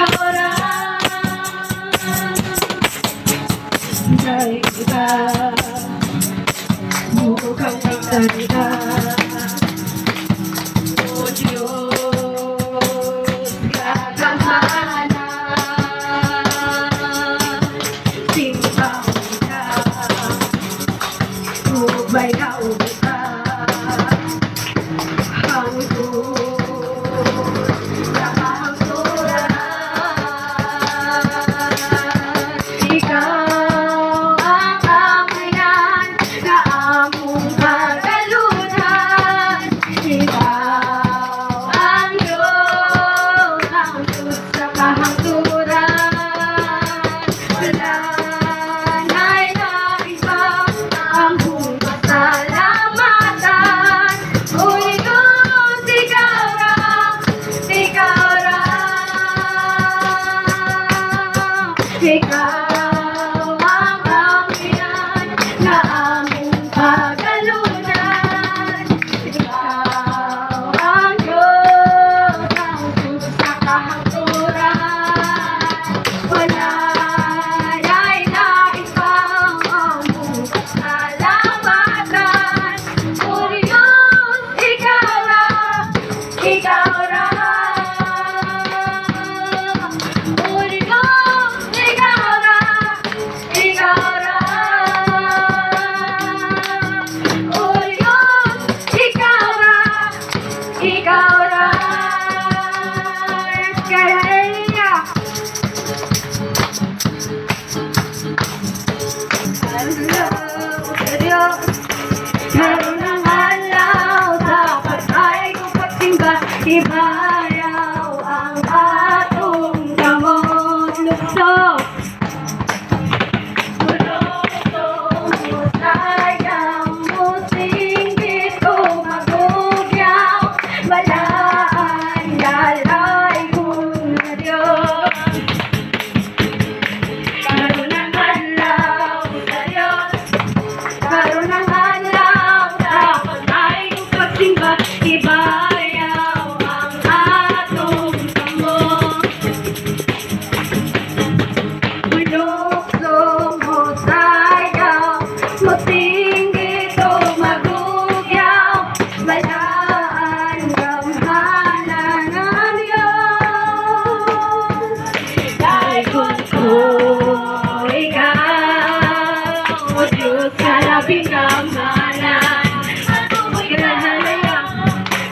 Ikaw ra. Dahil ka mukhang nagsalita, O Diyos, kagamhanan, simbahon ka, ug may kauban hangtod sa kahangturan. Ikaw ang amayan nga among pagalunan. Ikaw ang Diyos hangtod sa kahangturan. Wala na'y lain pa among pasalamatan. O Diyos, ikaw ra, ikaw ra. Ikaw ang amayan nga among pagalunan. Ikaw ang Diyos hangtod sa kahangturan. Wala na'y lain pa among pasalamatan. O Diyos, ikaw ra, ikaw ra. O Diyos, ikaw ra, ikaw ra. O Diyos, ikaw ra, ikaw ra. Kaya Adlaw sa Diyos, karon ang adlaw sa pagdayeg ug pagsimba, ibayaw ang atong kamot. Lukso, Lukso, mosayaw, mosinggit ug maghugyaw, balaan dalaygon nga Dios. Karon ang adlaw sa Dios, karon ang adlaw sa pagdayeg ug pagsimba, ibayaw ang atong kamot. Lukso, mosayaw, mosinggit ug maghugyaw, balaan gamhanan ang Diyos. Daygon ko ikaw, O Diyos nga labing gamhanan, Hallelujah,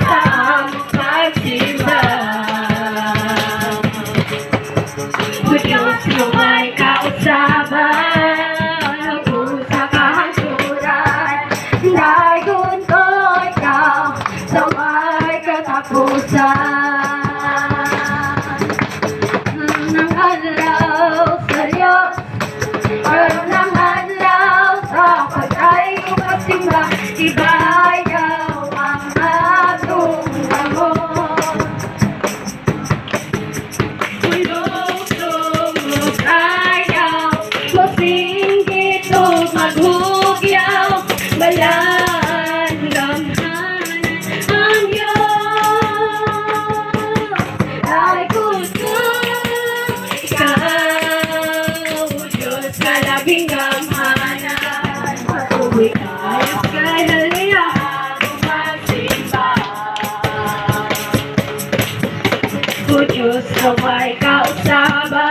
sa among pagsimba. O Diyos, may kausaban hangtod sa kahangturan. Daygon ko ikaw sa way katapusan. Ang adlaw sa Diyos, karon ang adlaw sa pagdayeg ug pagsimba, ibayaw ang atong kamot. Lukso, mosayaw, mosinggit ug maghugyaw, balaan gamhanan ang Diyos. Daygon ko ikaw, Diyos nga labing gamhanan, matuoy ka. Hallelujah. Pagsimba. O Diyos, nawa'y kausaban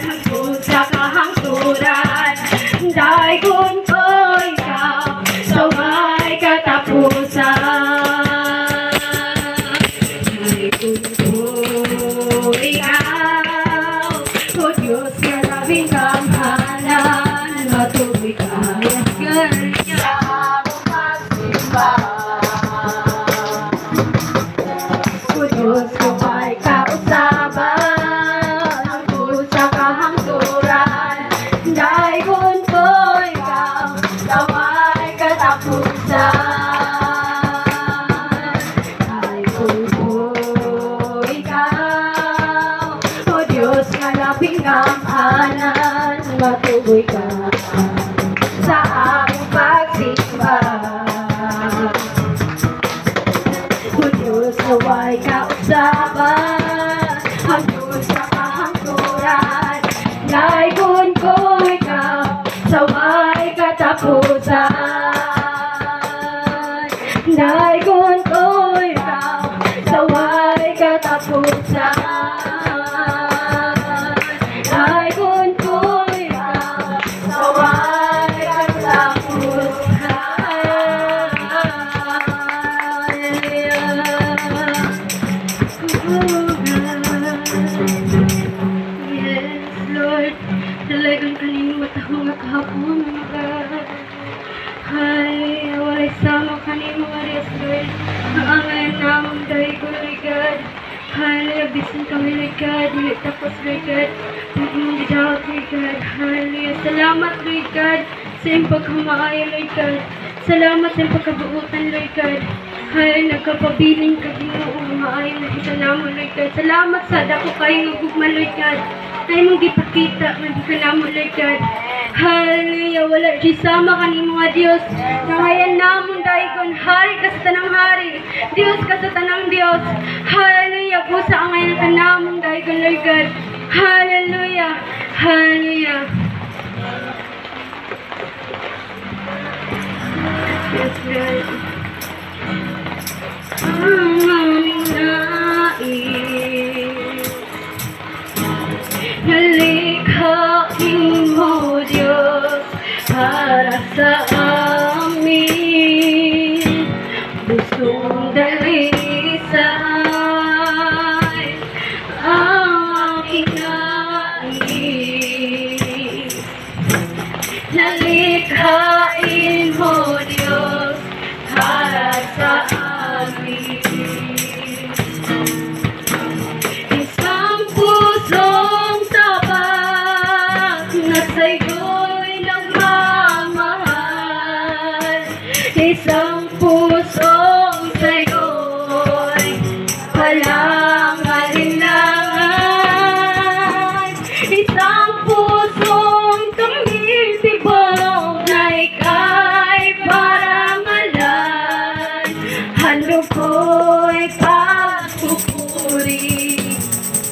hangtod sa kahangturan. Daygon ko ikaw sa way katapusan. Daygon ko ikaw, O Diyos nga labing gamhanan, matuoy ka. Sa among pagsimba. O Diyos, nawa'y kausaban hangtod sa kahangturan. Daygon ko ikaw sa way katapusan. Daygon ko ikaw, O Diyos nga labing gamhanan, matuoy ka sa among pagsimba. O Diyos, nawa'y kausaban hangtod sa Daygon ko ikaw sa way katapusan. Daygon ko ikaw sa way katapusan. Daygon ko ikaw sa way katapusan. Hallelujah. Oh, God. Yes, Lord. Dalagan kanino matahong nga kahapon, mga God. Hallelujah. Walay sama kanimo nga Diyos, Lord. Ang angayan namong daygon, Lord God. Hallelujah. Bisan kami, Lord God. Dili tapos, Lord God. Ang imong gidawat, Lord God. Hallelujah. Salamat, Lord God, sa iyong pagkamaayo, Lord God. Salamat sa iyong pagkabuutan, Lord God. Hallelujah. Nagkapabilin ka, Ginoo, nga maayo na kita namo, Lord God. Salamat sa dako kayo nga gugma, Lord God, na imong gipakita nga di ka namo, Lord God. Hallelujah. Wala di sama kanimo nga Dios. Nangayan namon daygon, hari ka sa tanang hari, Dios ka sa tanang Dios. Hallelujah. Busa ang ngayon ka namon daygon, Lord God. Hallelujah. Hallelujah. Yes, God. Ang aming nais na likhain mo, Diyos, para sa amin. Pusong dalisay ang aking nais na likhain mo, Diyos, para sa amin. Isang pusong tapat na sa'yo'y nagmamahal. Isang pusong sa'yo'y walang alinlangan. Isang pusong tumitibok na ika'y parangalan. Handog ko'y pagpupuri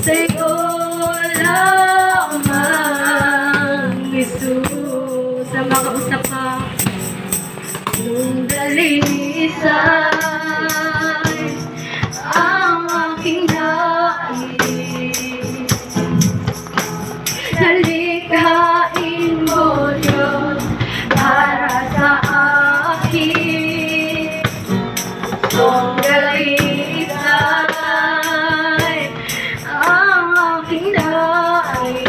sa'yo lamang, Jesus. Sa mga usap pa, nung dalisay ang aking nais na likhain mo, Diyos, para sa akin. Pusong dalisay ang aking nais.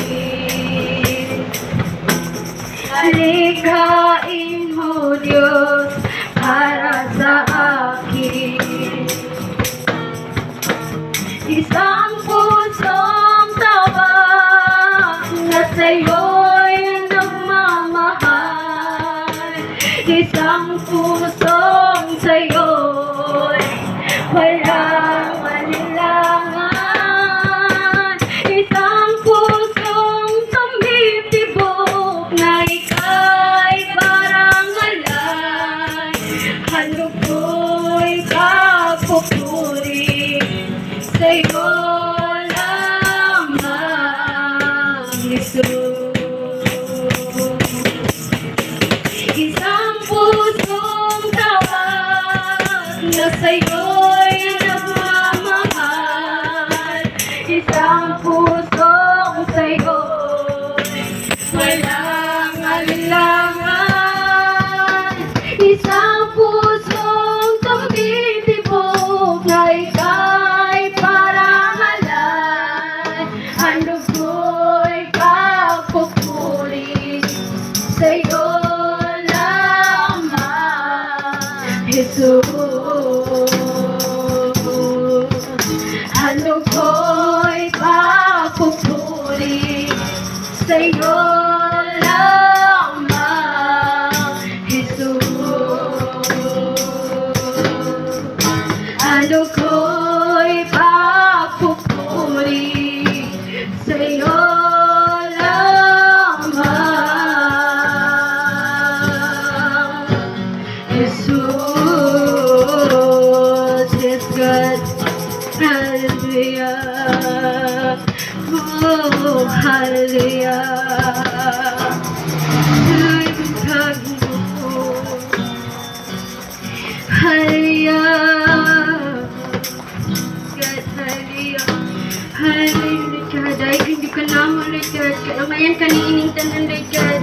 Likhain mo, Diyos, para sa akin. Isang pusong tapat na sa'yo'y nagmamahal. Isang pusong sa'yo'y walang alinlangan. Isang pusong tumitibok na ika'y parangalan. Handog ko'y pagpupuri sa'yo lamang, Jesus. Isang pusong tapat na sa'yo'y nagmamahal. Isang pusong sa'yo'y walang alinlangan. Isang pusong tumitibok na ika'y parangalan. Handog ko'y pagpupuri sa'yo lamang, Jesus. Handog ko'y pagpupuri sa'yo lamang, Jesus. Handog ko'y pagpupuri sa'yo lamang, Jesus. Yes, God. Hallelujah. Oh, Oh, hallelujah. Daygon ka, Ginoo. Hallelujah. God, hallelujah. Hallelujah, God. Daygon gyud ka namo, Lord God. Kaangayan ka niining tanan, Lord God.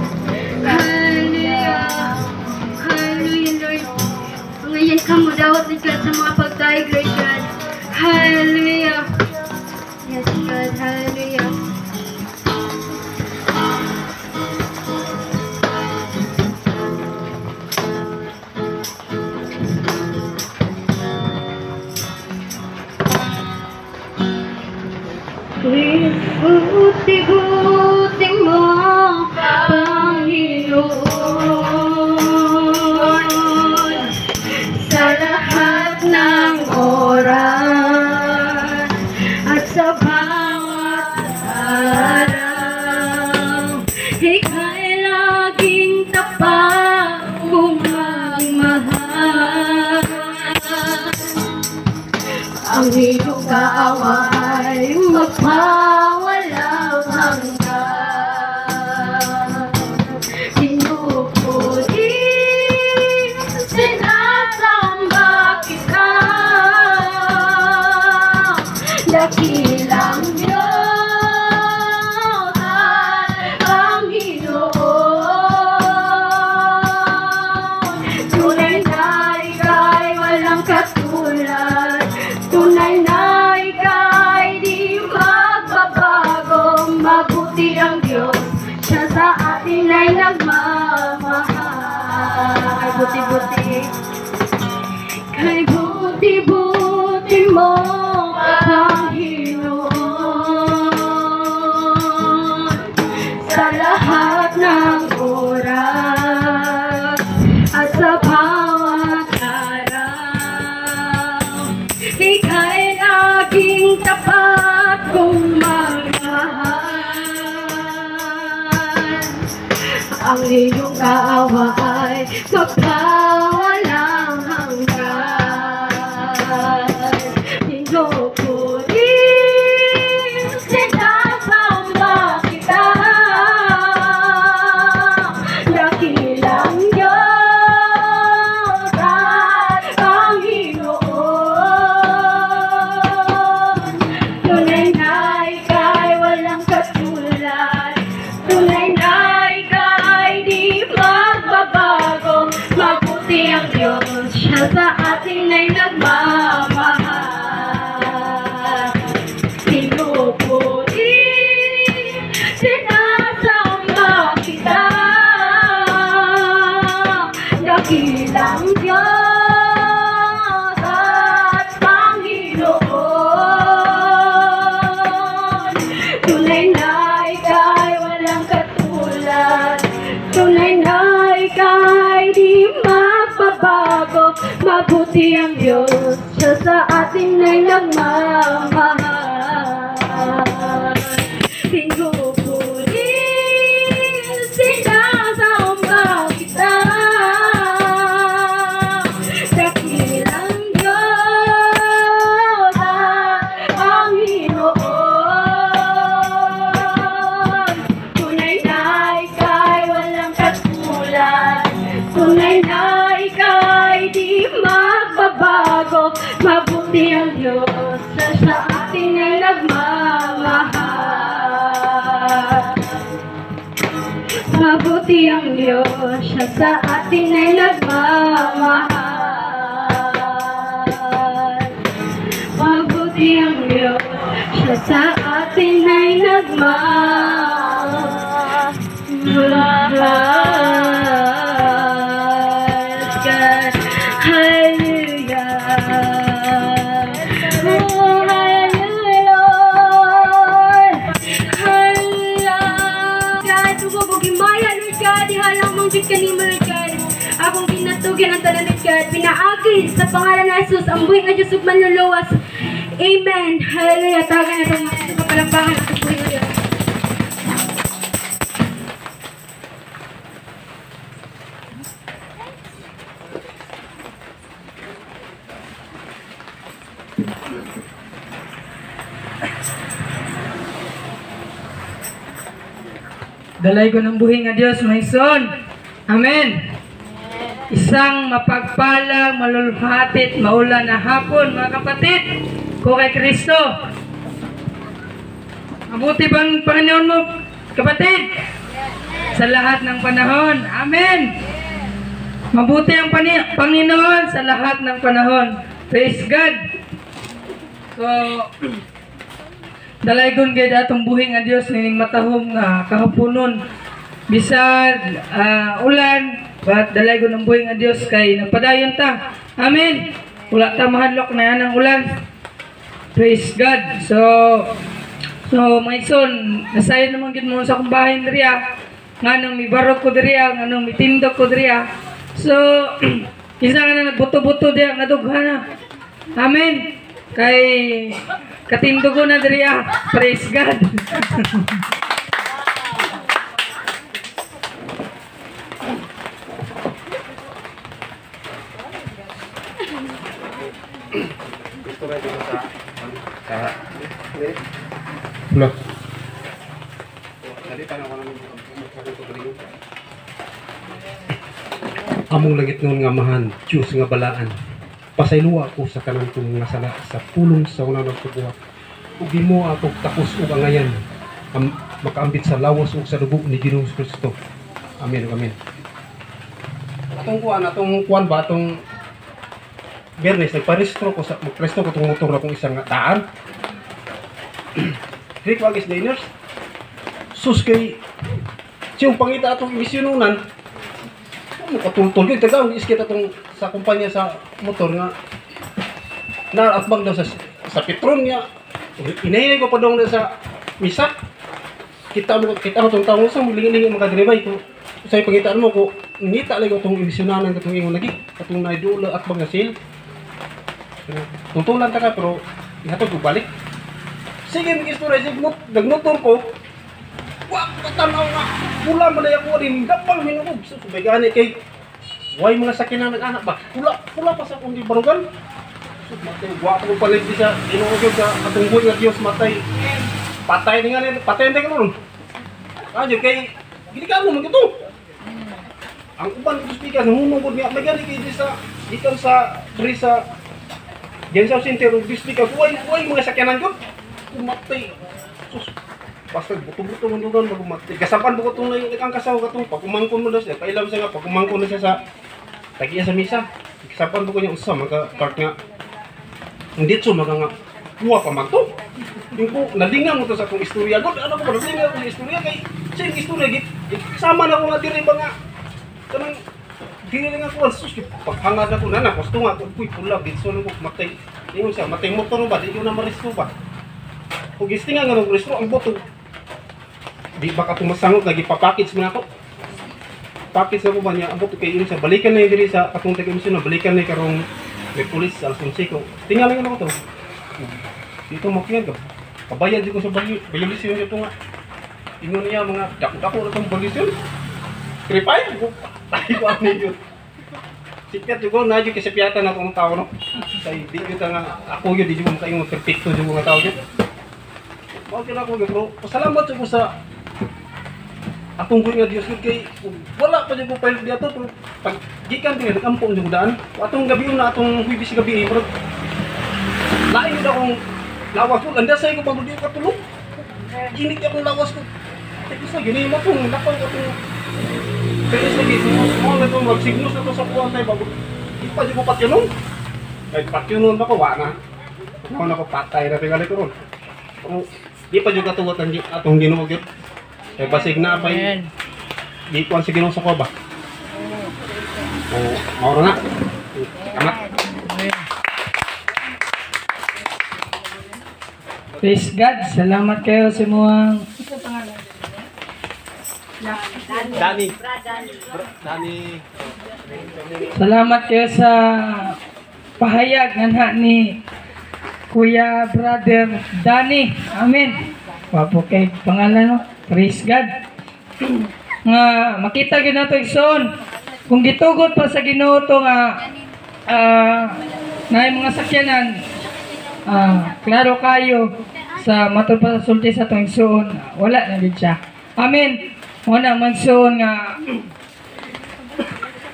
Hallelujah. Hallelujah, Lord. Angayan ka modawat, Lord God, sa mga pagdayeg, Lord God. Hallelujah. Yes, God. Hallelujah. Buti-buti mo, Panginoon, sa lahat ng oras at sa bawat araw, ika'y laging tapat kong magmahal. Ang iyong kaawa ay magpawalang hanggan. Pinupuri, sinasamba kita. Dakilang Diyos at Panginoon. Tunay na ika'y walang katulad. Tunay na ika'y di magbabago. Mabuti ang Diyos, siya sa atin ay nagmamahal. Kay buti-buti, kay buti-buti mo, Panginoon, sa lahat ng oras at sa bawat araw, ika'y laging tapat kong magmahal. Ang iyong kaawa ay magpawalang hanggan. Pinupuri, sinasamba kita. Dakilang Diyos at Panginoon. Tunay na ika'y walang katulad. Tunay na ika'y di magbabago. Mabuti ang Diyos, siya sa atin ay nagmamahal. Pinupuri, sinasamba kita. Dakilang Diyos at Panginoon. Tunay na ika'y walang katulad. Tunay na ika'y di magbabago. Mabuti ang Diyos, siya sa atin ay nagmamahal. Pinupuri, sinasamba kita. Dakilang Diyos at Panginoon. Tunay na ika'y walang katulad. Tunay na ika'y di magbabago. Mabuti ang Diyos na sa atin ay nagmamahal. Mabuti ang Diyos, siya sa atin ay nagmamahal. Mabuti ang Diyos, siya sa atin ay nagmamahal. God, hallelujah. Oh, hallelujah, Lord. Hallelujah. God, tubog himaya, Lord God, ihalamang jud kanimo, Lord God. Akong ginatugyan ang tanan, Lord God. Pinaagi sa pangalan ni Jesus, ang buhi nga Diyos ug manluluwas. Amen. Hallelujah. Tagan na itong mga kapalakpakan at buhi nga Diyos. Dalaygon ang buhi nga Dios, mga igsoon. Amen. Isang mapagpalang, malulhatit, maulan na hapon, mga kapatid, ko kay Kristo. Mabuti bang Panginoon mo, kapatid? Sa lahat ng panahon. Amen. Mabuti ang Panginoon sa lahat ng panahon. Praise God. So, dalaygon gid atong buhi nga Dios nining matahom nga kahaponon. Bisan ulan, but dalaygon ang buhi nga Dios kay nagpadayon ta. Amen. Wala ta mahadlok na yan ang ulan. Praise God. So mga igsoon, nasayon naman gid mo sa akong bahay diri nganong mibarog ko diri, nganong mitindog ko diri. So, isa nga na nagbuto-buto diya nga dughana. Amen. Kay katindugo na diri. Praise God. Loh. Among langit noon nga amahan, Diyos nga balaan, pasayloa ako sa kanan kong nga sala sa pulong sa una nagtubuhat. Ug himo akong takos ug angayan, makaambit sa lawas ug sa dugo ni Ginoong Kristo. Amen. Amen. Atong kuan ba atong Biyernes nagparehistro ko sa magpresto ko tong motor akong isang daan. Rick Wagis Diners. Sus kay siyang pangita atong emisyonunan. Makatultol gyud taga ang iskit atong sa kumpanya sa motor nga naatbang daw sa Petron niya. Inahinay ko pa daw sa misa. Kita mo tong tawo sa mulingi-lingi mga drebay ko. Sa pangitaan mo ko ngita lagi atong emisyonanan katong ingon lagi katong naidula atbang nga sale. Tuntulan ta ka pero ihatod ko balik. Sige, mag-istorya, sige, nagmotor ko. Wa, katanaw nga. Pula man na ako rin. Gapang minukog. So, subay gani kay, why mga sakinan nag-anak ba? Pula pa sa akong di barugan. So, matay, wa ko palit di sa, inuugod sa atunggoy nga Diyos, matay. Patay ni nga nila, patay na ka nun. Ano, kay, gini ka mo, magito. Ang uban ko speaker, nangunugod nga, may gani kay di sa, ikan sa, diri sa, diyan sa center, di speaker, why mga sakyanan ko? Kumatay. Sus, basta buto-buto man dugan magumatay. Gasapan buko tong ang kasaw katong pagkumangkon mo daw siya. Pailam siya nga pagkumangkon na siya sa tagiya sa misa. Gasapan buko niya usa maka park nga. Ang ditso maka nga kuha pa man to. Yung ko nalinga mo to sa akong istorya. God, ano ko ba nalinga ko sa istorya kay sa istorya git. Sama na ko nga diri ba nga kanang diri nga ko sus paghangad ako na gusto nga ko uy pula ditso nang ko matay. Ingon siya matay motor ba di ko na maristo ba. Kung gistinga nga ng restro, ang boto. Di ba ka tumasangop, lagi papackage mo na ako. Package na ko ba niya, ang boto kay yun siya. Balikan na yun diri sa katong taga-emisyon na, balikan na yun karong may pulis sa alas 11 ko. Tingnan lang ako to. Dito mo kaya ka. Kabayan di ko sa violation ito nga. Ingon niya mga dako-dako na itong violation. 3-5. Tayo ko ano yun. Sikat yun ko, na yun kasi piyata na itong tao no. Kaya di yun nga, ako yun, di yun kayong perfecto yung mga tao yun. Okay na ako, bro. Pasalamat ko sa atong nga Dios kay wala pa jud ko pilot diato pero pag gikan din nagampong jud daan. Atong gabi na atong Huwebes gabi pero lain jud akong lawas ko landasay ko pag di ko katulog. Init akong lawas ko. Teka sa gini mo kung nakaw ko atong pero sa gini mo na to magsignos na to sa kuwan tay bago di pa jud ko patyonon. Kay patyonon ba ko wa na. Mo na ko patay na tingali ko ron. Pero di pa juga tugot ang atong Ginoo gyud. Kay basig na pay di kuan sa Ginoo sa ko ba. O mao na. Anak. Praise God. Salamat kayo sa imuhang Dani. Dani. Salamat kayo sa pahayag nganha ni Kuya Brother Danny. Amen. Wapo kay pangalan no. Praise God. Nga makita gyud nato igsoon kung gitugot pa sa Ginoo to nga naay mga sakyanan, klaro kayo sa matod pa sa sulti sa atong igsoon, wala na gid siya. Amen. Wala man so nga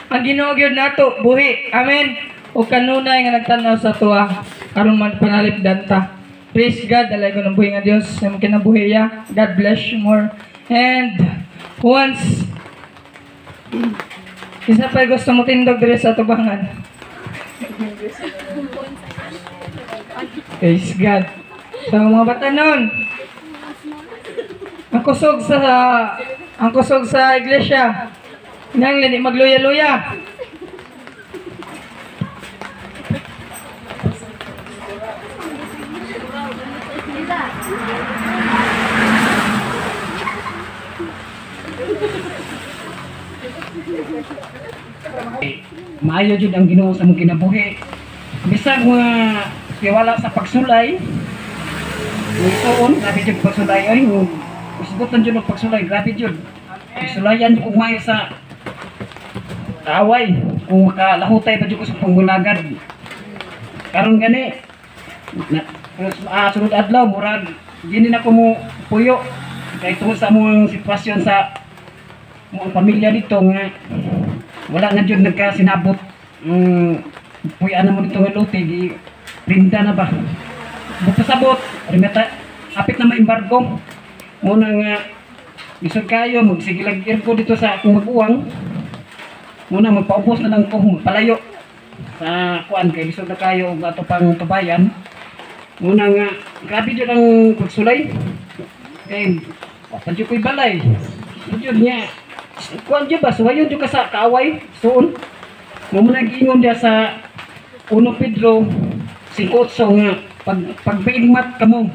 ang Ginoo gyud nato buhi. Amen. O kanunay nga nagtan-aw sa tuwa aron man panalipdan ta. Praise God, dalay ko ng buhi nga Dios sa imong kinabuhi ya. God bless you more. And once isa pa gusto mo tindog diri sa tubangan. Praise God. So mga batanon, ang kusog sa iglesia. Nang lani magluya-luya. Maayo jud ang Ginoo sa among kinabuhi. Bisag mga tiwala sa pagsulay, isuon, grabe jud pagsulay ay, usgotan jud og pagsulay, grabe jud. Sulayan jud og maayo sa kaaway, kung makalahutay pa jud ko sa panggulagad. Karon gani, sunod adlaw murag dili na ko mo puyo kay tungod sa among sitwasyon sa among pamilya dito nga wala na jud nagkasinabot. Puyan na mo dito nga lote, di rinda na ba. Bukasabot, rimeta, apit na maembargo. Muna nga isod kayo magsigilag irko dito sa akong maguwang. Muna magpaubos na lang ko, magpalayo sa kuan kay lisod na kayo og ato pang tubayan. Muna nga grabe jud ang pagsulay. Kay pa jud ko'y balay. Jud niya kuan jud ba suwayon jud ka sa kaaway suon. Mo man nag-ingon diya sa 1 Pedro 5:8 nga pagpaigmat kamo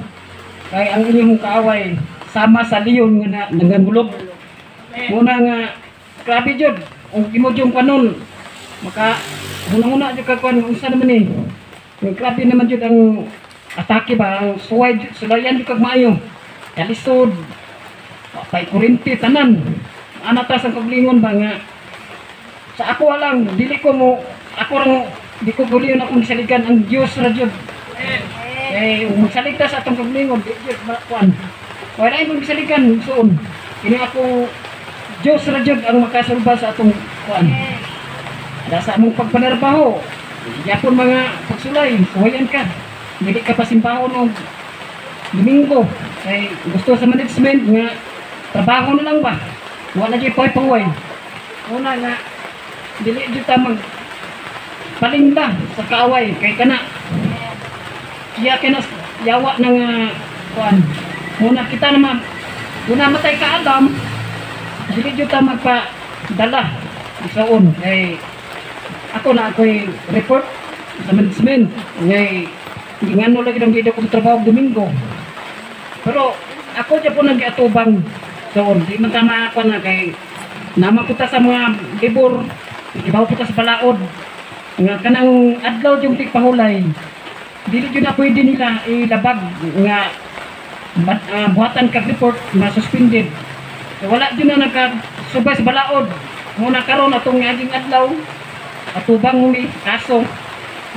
kay ang inyong kaaway sama sa leon nga nangangulob. Muna nga grabe jud og imo jud kanon maka hunahuna jud ka kuan unsa naman ni. Grabe naman jud ang atake ba, ang suway sulayan jud kag maayo. Kalisod pay kurente tanan. Ana ta sa kaglingon ba nga sa ako lang dili ko mo ako rang di ko guliyon akong gisaligan ang Dios ra jud. Eh magsalig ta sa atong kaglingon di jud kuan. Wala imong gisaligan suon. Kini ako Dios ra jud ang makasulba sa atong kuan. Ada sa among pagpanarbaho, yapon mga pagsulay, suwayan ka. Dili ka pasimbahon og Domingo kay gusto sa management nga trabaho na lang ba. Wala jud paway. Una nga dili jud ta mag palinda sa kaaway kay kana iya kana yawa na nga kuan. Muna kita naman una matay kaalam dili jud ta magpadala isuon kay ako na ako'y report sa management ngay ngano lagi nang gid ko trabaho Domingo. Pero ako jud po nagiatubang suon di man ta maakuan na kay naman po ta sa mga libor, ibaw po ta sa balaod nga kanang adlaw yung tigpahulay dili jud na pwede nila ilabag nga buhatan kag report na suspended. So, wala jud na nagkasubay sa balaod. Muna karon atong aging adlaw atubang huli kaso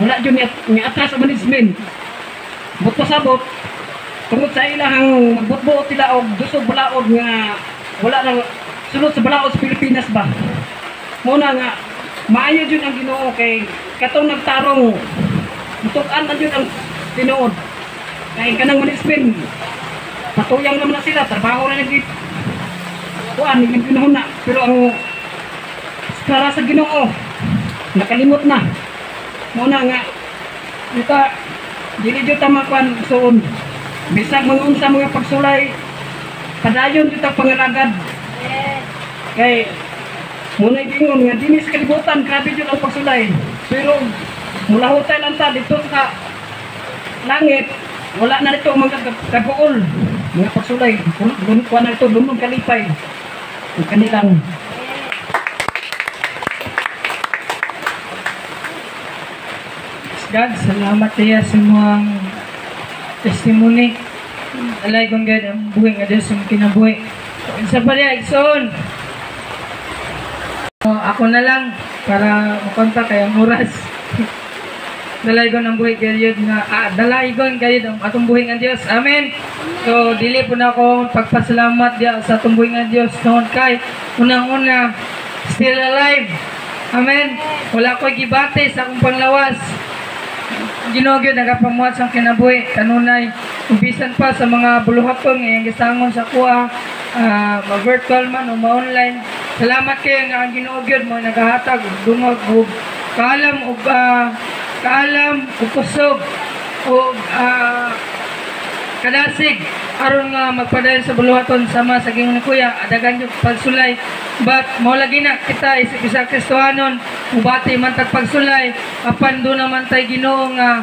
wala jud ni atras sa management. But pasabot tungod sa ilahang magbutbuot sila og dusog balaod nga wala nang sulod sa balaod sa Pilipinas ba. Muna nga maayo jud ang Ginoo kay katong nagtarong mutuk-an na jud ang tinuod. Kay kanang management patuyang naman na sila, trabaho na nagit kuan ni pinahuna, pero ang para sa Ginoo nakalimot na. Muna nga ita dili jud ta makuan suon. Bisag mga unsa mga pagsulay padayon jud ta pangalagad. Kay muna ingon nga dinhi sa kalibutan grabe jud ang pagsulay, pero mulahutay lang ta dito sa langit wala na dito mga kaguol mga pagsulay, kuan na dito lunod kalipay ang kanilang. God, salamat iya sa mga testimony. Alay kong God ang buhi nga Diyos ang kinabuhi. Sa pala, Igsoon. Ako na lang para makontak kay ang oras. Dalaygon ang buhi gayud nga dalaygon gayud ang atong buhi nga Dios. Amen. So dili po na ako pagpasalamat diya sa atong buhi nga Dios noon kay unang-una still alive. Amen. Wala ko'y gibate sa akong panglawas. Ginoo gyud nagapamuhat sa kinabuhi kanunay ug bisan pa sa mga buluhaton nga iyang gisangon sa kuha, ma-virtual man o ma-online. Salamat kayo nga ang Ginoo gyud mo nagahatag og dungog og kaalam og kaalam og kusog og kadasig aron nga magpadayon sa buluhaton sama sa gingon ni Kuya, adagan yung pagsulay, but mao lagi na kita isip isa Kristohanon, mubati man tag pagsulay apan do naman tay Ginoo nga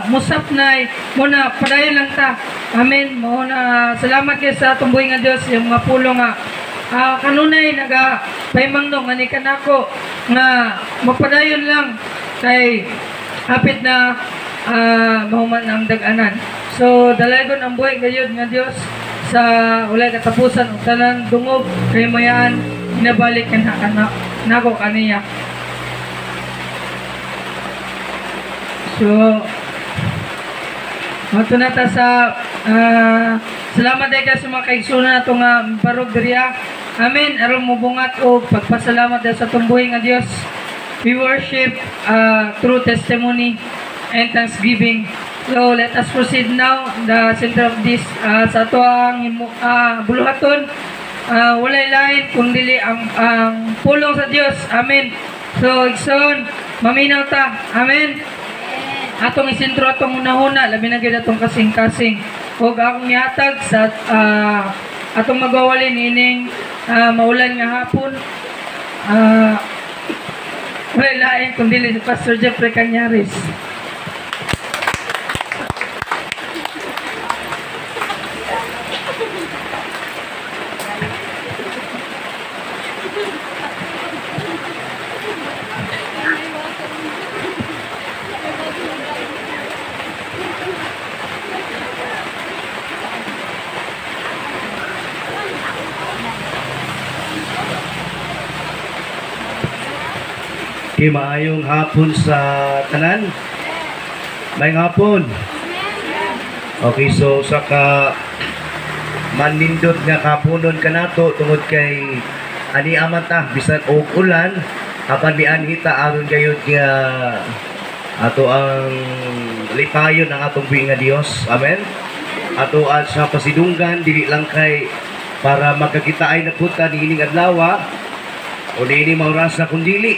musapnay mo na padayon lang ta. Amen. Mao na salamat kay sa atong buhi nga Dios yung mga pulong nga kanunay naga paimangno nga ni kanako nga mapadayon lang kay hapit na mahuman ang dag-anan. So dalaygon ang buhi gayud nga Dios sa walay katapusan ug tanan dungog kay mayaan inabalik kana nako kaniya. So mato na ta sa salamat day sa mga kaigsunan nato nga barog diriya. Amen. Aron mobungat og pagpasalamat dahil sa atong buhi nga Dios. We worship through testimony and thanksgiving. So let us proceed now the center of this sa ato ang buluhaton. Walay lain kung dili ang pulong sa Dios. Amen. So igsoon, maminaw ta. Amen. Atong isentro atong hunahuna, labi na gyud atong kasing-kasing. Ug akong gihatag sa atong magwawali niining maulan nga hapon. Walay lain kung dili si Pastor Jeffrey Cañares. Okay, maayong hapon sa tanan. Maayong hapon. Okay, so sa ka manindot nga kapunon kanato tungod kay ani aman ta bisan og ulan apan mianhi ta aron gayud nga ato ang lipayon ang atong buhi nga Dios. Amen. Ato at sa pasidunggan dili lang kay para magkakitaay na punta niining adlaw o niining maurasa kun dili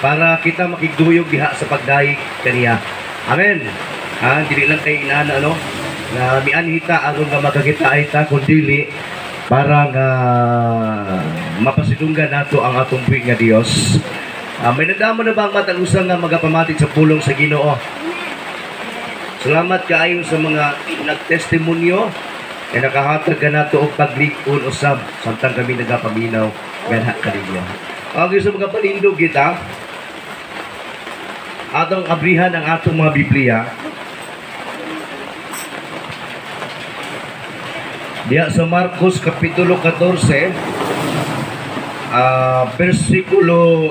para kita makigduyog diha sa pagdayeg kaniya. Amen. Ha, dili lang kay inana ano nga mianhita aron nga magkakitaay ta kun dili para nga mapasidunggan nato ang atong buhi nga Dios. May nagdamo na ba ang matag usa nga magapamati sa pulong sa Ginoo? Salamat kaayo sa mga nagtestimonyo e nakahatag kanato og paglig-on usab samtang kami nagapaminaw ganha kaninyo. Okay, so mga palindog kita atong abrihan ang atong mga Biblia diya sa Marcos Kapitulo 14 versikulo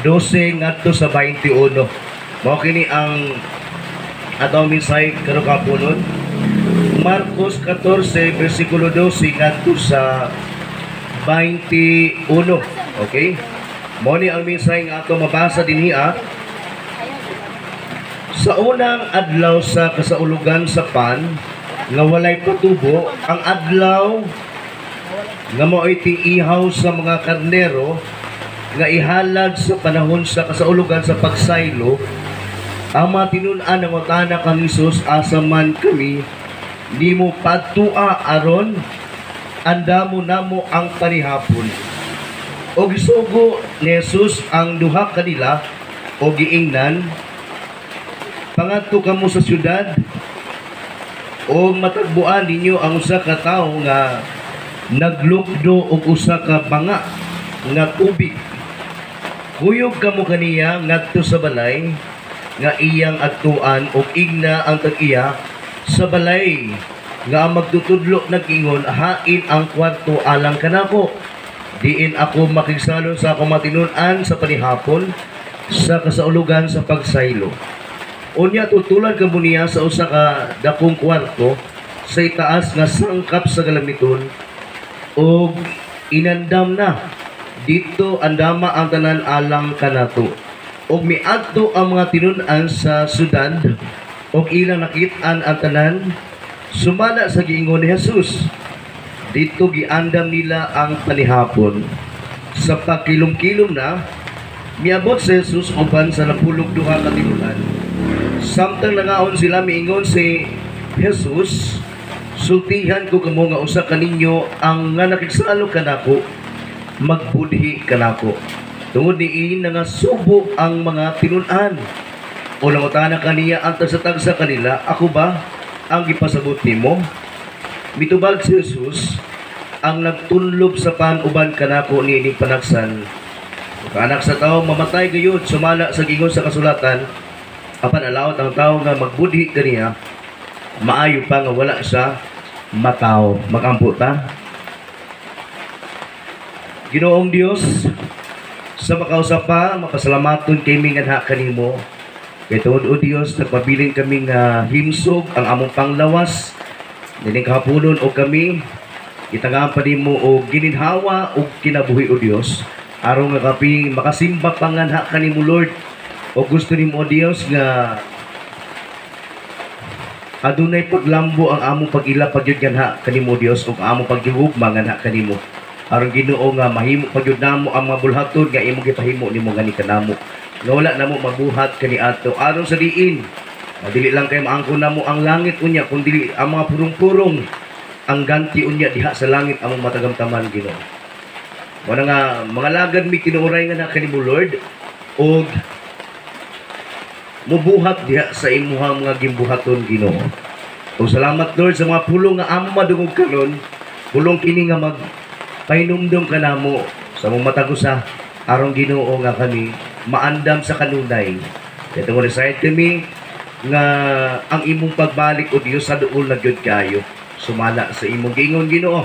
12 ngadto sa 21. Mao kini ang atong mensahe karong kapunon. Marcos 14 versikulo 12 ngadto sa 21. Okay? Mao ni ang mensahe nga ato mabasa dinhi. Sa unang adlaw sa kasaulugan sa pan nga walay patubo, ang adlaw nga mao'y ihaw sa mga karnero nga ihalad sa panahon sa kasaulugan sa pagsaylo, ang mga tinun-an ng utana kang Hesus, asa man kami nimo padtua aron andamo namo ang panihapon. O gisugo ni Jesus ang duha kanila o giingnan, pangadto kamo sa syudad o matagbuan ninyo ang usa ka tawo nga naglukdo og usa ka banga nga tubig. Kuyog kamo kaniya ngadto sa balay nga iyang adtuan og igna ang tag-iya sa balay nga ang magtutudlo nag-ingon, hain ang kwarto alang kanako. Diin ako makigsalon sa akong matinun-an sa panihapon. sa kasaulugan sa pagsaylo. Unya tutulan kamo niya sa usa ka dakong kwarto sa itaas nga sangkap sa galamiton og inandam na. Dito andama ang tanan alang kanato. Og miadto ang mga tinun-an sa syudad og ilang nakit-an ang tanan sumala sa giingon ni Jesus. Dito giandam nila ang panihapon. Sa pagkilom-kilom na, miabot si Jesus uban sa 12 ka tinun-an. Samtang nangaon sila, miingon si Jesus, sultihan ko kamo nga usa kaninyo ang nga nakigsalo kanako, magbudhi kanako. Tungod niini nangasubo ang mga tinun-an. O nangutana kaniya ang tagsa-tagsa kanila, ako ba ang gipasabot nimo? Mitubag si Jesus, ang nagtunlob sa pan uban kanako niining panagsan. Anak sa tao mamatay gayud sumala sa gingon sa kasulatan, apan alawat ang tao nga magbudhi kaniya, maayo pa nga wala siya mataw. Magampo ta. Ginoong Dios, sa makausa pa, mapasalamaton kami nganha kanimo. Kay tungod o Dios, nagpabilin kami nga himsog ang among panglawas. Nining kahaponon og kami gitangaan pa nimo og gininhawa og kinabuhi o Dios, aron nga kapi makasimba pa nganha kanimo Lord. O gusto nimo o Dios nga adunay paglambo ang among pag-ila pagyud nganha kanimo Dios ug among paghigugma nganha kanimo. Aron Ginoo nga mahimo pagyud namo ang mga bulhaton nga imong gipahimo nimo ngani kanamo. Nga wala namo mabuhat kaniadto aron sa diin. Dili lang kay maangkon namo ang langit unya kun dili ang mga purong-purong ang ganti unya diha sa langit among matagamtaman Ginoo. Wala nga mga lagad mi tinuoray nga na kanimo Lord og mubuhat diha sa imuhang mga gimbuhaton Ginoo. Og salamat Lord sa mga pulong nga among madungog karon, pulong kini nga mag pahinumdom kanamo sa among matag usa aron Ginoo nga kami maandam sa kanunay. Kay tungod sa kami nga ang imong pagbalik o Dios sa duol na gyud kayo sumala sa imong giingon Ginoo.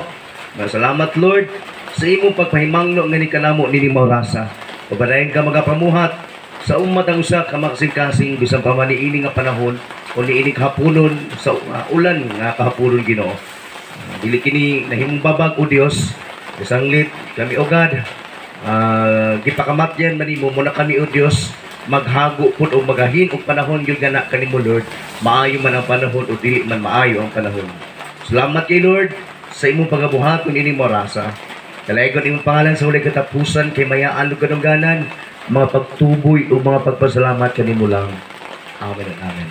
Salamat Lord sa imong pagpahimangno nga ni kanamo nini maurasa. Pabadayon ka magapamuhat sa umatang usa ka makasing-kasing bisan pa man niini nga panahon o niini kahaponon sa ulan nga kahaponon Ginoo. Dili kini nahimong babag o Dios, sanglit kami o God, gipakamatyan man nimo muna kami o Dios maghago pud o magahin og panahon gyud nga na kanimo Lord, maayo man ang panahon o dili man maayo ang panahon. Salamat kay Lord sa imong pagabuhaton ini morasa. Kalaygon imong pangalan sa walay katapusan kay mayaan ug kadungganan, mga pagtuboy o mga pagpasalamat kanimo lang. Amen and amen.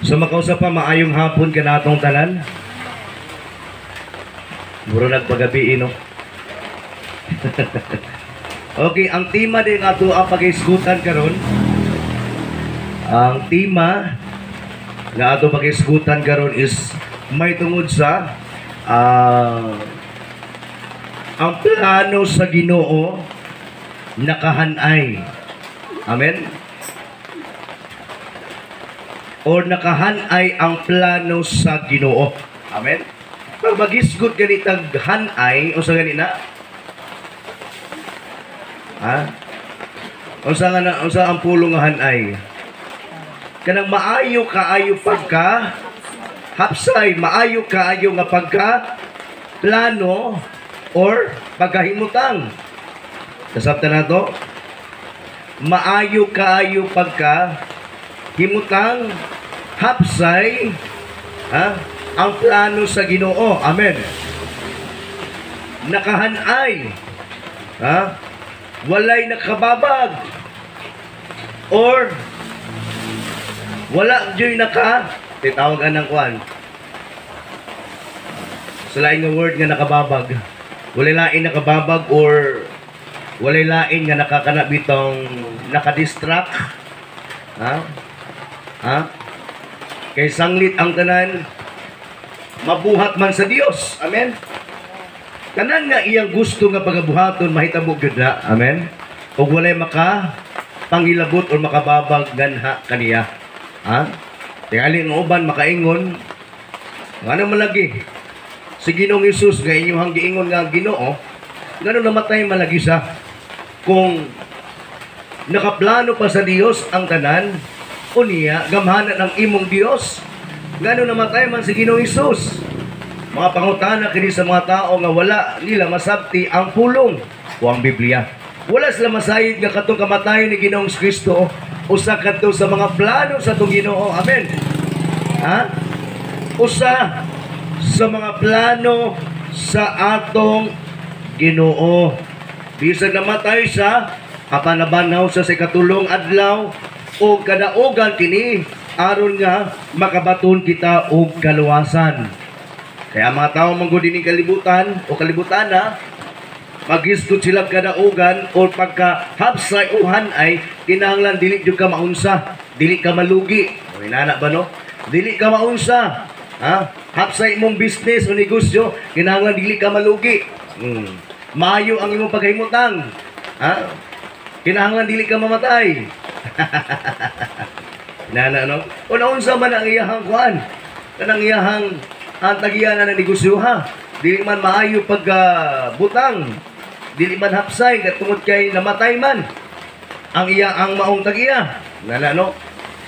So makausa pa, maayong hapon kanatong tanan. Muro nagpagabi, no? Okay, ang tema din ato ang pag-isgutan karon. Ang tema nga ato pag-isgutan karon is may tungod sa ang plano sa Ginoo nakahanay. Amen? Or nakahanay ang plano sa Ginoo. Amen? Pag magisgot ganitag hanay, o sa ganina? Ha? Unsa nga na, unsa ang pulong nga hanay? Kanang maayo kaayo pagka hapsay, maayo kaayo nga pagka plano or pagkahimutang. Kasabtan nato? Maayo kaayo pagka himutang, hapsay, ha? Ang plano sa Ginoo. Amen. Nakahanay. Ha? Walay nakababag. Or wala diyoy naka titawagan ng kuan. Sa lain nga word nga nakababag. Walay lain nakababag or walay lain nga nakakana bitong nakadistract. Ha? Ha? Kay sanglit ang tanan mabuhat man sa Dios. Amen. Tanan nga iyang gusto nga pagabuhaton mahitabo gyud na. Amen. Ug walay maka pangilabot or makababag ganha kaniya. Ha? Tingali ang uban makaingon ngano man lagi. Si Ginoong Hesus nga inyong giingon nga Ginoo, ngano namatay man lagi siya? Kung nakaplano pa sa Dios ang tanan, unya gamhanan ang imong Dios, ngano namatay man si Ginoong Hesus? Mga pangutana kini sa mga tao nga wala nila masabti ang pulong o ang Biblia. Wala sila masayid nga katong kamatayon ni Ginoong Kristo usa kadto sa mga plano sa atong Ginoo. Amen. Ha? Usa sa mga plano sa atong Ginoo. Bisan namatay siya, apan nabanhaw siya sa ikatulong adlaw o kadaugan kini aron nga makabaton kita og kaluwasan. Kaya mga tao manggod ining kalibutan o kalibutana, maghisgot sila kadaugan o pagka hapsay uhan ay kinahanglan dili jud ka maunsa, dili ka malugi. O inana ba no? Dili ka maunsa. Ha? Hapsay imong business o negosyo, kinahanglan dili ka malugi. Maayo ang imong paghimutang. Ha? Kinahanglan dili ka mamatay. Inana no? O naunsa man ang iyahang kuan? Kanang iyahang ang tagiyanan ng negosyo ha. Dili man maayo pagka butang, dili man hapsay katungod kay namatay man ang iya ang maong tagiya. Inana no?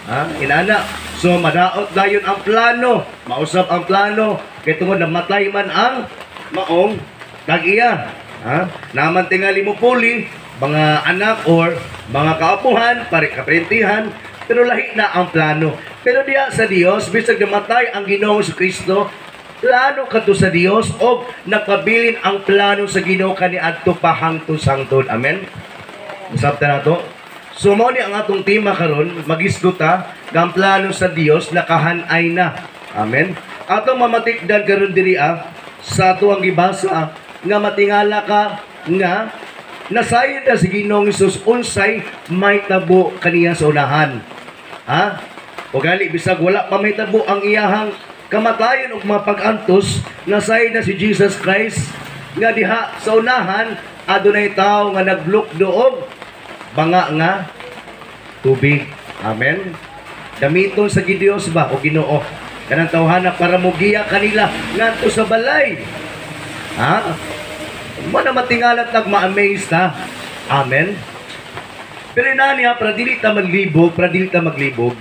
Ha? Inana. So madaot dayon ang plano, mausap ang plano kay tungod namatay man ang maong tagiya. Ha? Naman tingali mo puli mga anak or mga kaapuhan, pare kaprentihan, pero lahi na ang plano. Pero diya sa Dios, bisag namatay ang Ginoong Kristo, plano kadto sa Dios og nagpabilin ang plano sa Ginoo kaniadto pa hangtod sangtod. Amen. Masabtan nato. So mao ni ang atong tema karon, magisgot ta nga ang plano sa Dios nakahanay na. Amen. Atong mamatikdan karon diri sa ato ang gibasa nga matingala ka nga nasayod na si Ginoong Hesus unsay may tabo kaniya sa unahan. Ha? O gali bisag wala pa may tabo ang iyahang kamatayon ug mga pag-antos, nasayod na si Jesus Christ nga diha sa unahan adunay tawo nga naglukdo og banga nga tubig. Amen. Gamiton sa Dios ba o Ginoo kanang tawhana para mogiya kanila ngadto sa balay. Ha? Mo na matingalat nag ma-amaze ta. Amen. Pero inani ha, para dili ta maglibog, para dili ta maglibog.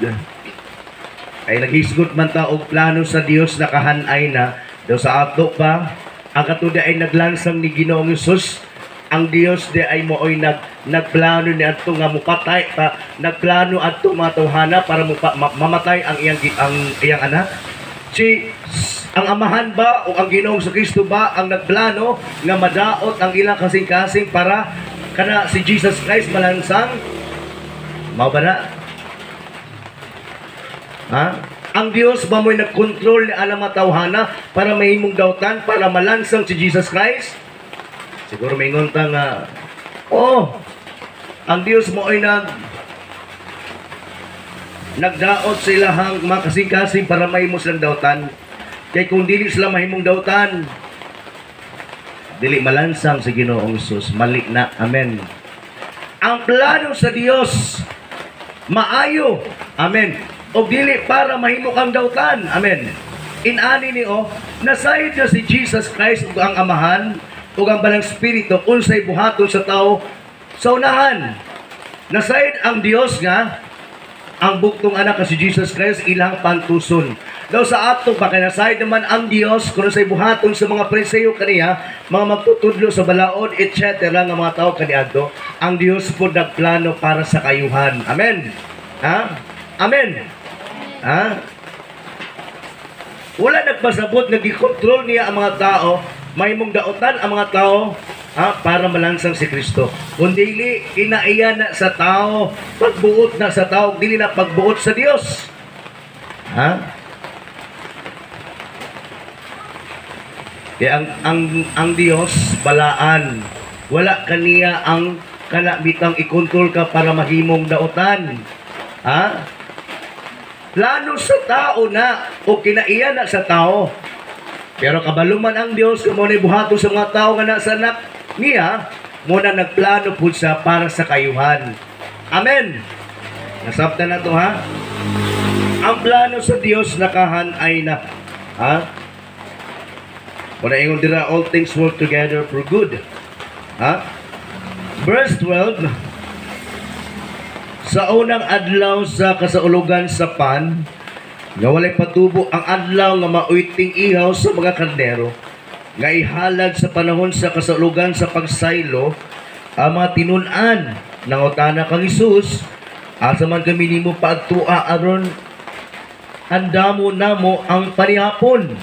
Ay naghisgot man ta og plano sa Dios nakahanay na daw sa ato pa ang katuda ay naglansang ni Ginoong Hesus. Ang Dios di ay mooy nagplano ni adto nga mupatay pa, nagplano adto mga tawhana para mamatay ang iyang anak. Si ang amahan ba o ang Ginoong Kristo ba ang nagplano nga madaot ang ilang kasing-kasing para kana si Jesus Christ malansang? Mao ba na? Ha? Ang Dios ba mo'y nagkontrol ni alang mga tawhana para mahimong dautan para malansang si Jesus Christ? Siguro may ngonta nga, oh, ang Dios mo ay nagdaot sa ilahang mga kasing-kasing para mahimo silang dautan. Kay kung dili sila mahimong dautan, dili malansang sa Ginoong Hesus, mali na. Amen. Ang plano sa Dios maayo. Amen. O dili para mahimo kang dautan. Amen. Inani ni o, nasayod na si Jesus Christ ug ang Amahan ug ang Balang Espiritu unsay buhaton sa tao sa unahan. Nasayod ang Dios nga ang buktong anak si Jesus Christ ilang pantuson. Daw sa ato pa kay nasayod naman ang Dios kun unsay buhaton sa mga preseyo kaniya, mga magtutudlo sa balaod etc. nga mga tao kaniadto, ang Dios po nagplano para sa kayuhan. Amen. Ha? Amen. Ha? Wala nagpasabot nga gikontrol niya ang mga tao, mahimong daotan ang mga tao, ha, para malansang si Kristo. Kung dili kinaiya na sa tao, pagbuot na sa tao, dili na pagbuot sa Dios. Ha? Kaya ang Dios balaan. Wala kaniya ang kanabitang ikontrol ka para mahimong daotan. Ha? Plano sa tao na o kinaiya na sa tao. Pero kabaluman ang Dios kung mo buhaton sa mga tao nga nasa anak niya, muna nagplano po siya para sa kayuhan. Amen. Nasabtan na to ha. Ang plano sa Dios nakahanay na. Ha? Muna ingon dira, all things work together for good. Ha? Verse 12. Sa unang adlaw sa kasaulugan sa pan nga walay patubo, ang adlaw nga maoy ting-ihaw sa mga karnero nga ihalad sa panahon sa kasaulugan sa pagsaylo, ang mga tinun-an nangutana kang Hesus, "Asa man kami nimo paadtua aron andamo namo ang panihapon?"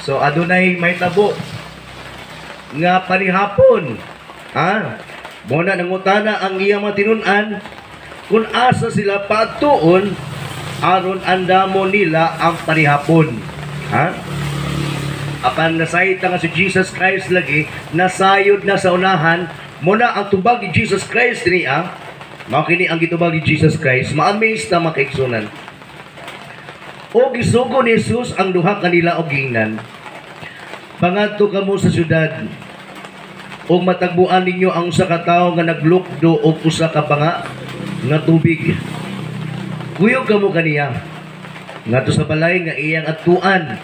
So adunay mahitabo nga panihapon. Ha? Muna nangutana ang iyang mga tinun-an kung asa sila paadtuon aron andamo nila ang panihapon. Ha? Apan nasayod nga si Jesus Christ lagi, nasayod na sa unahan, muna ang tubag ni Jesus Christ niya, mao kini ang gitubag ni Jesus Christ, ma-amaze na, mga kaigsunan. O gisugo ni Jesus ang duha kanila og gingnan, "Pangadto kamo sa syudad ug matagbuan ninyo ang usa ka tawo nga naglukdo og usa ka banga nga tubig. Kuyog kamo kaniya ngadto sa balay nga iyang adtuan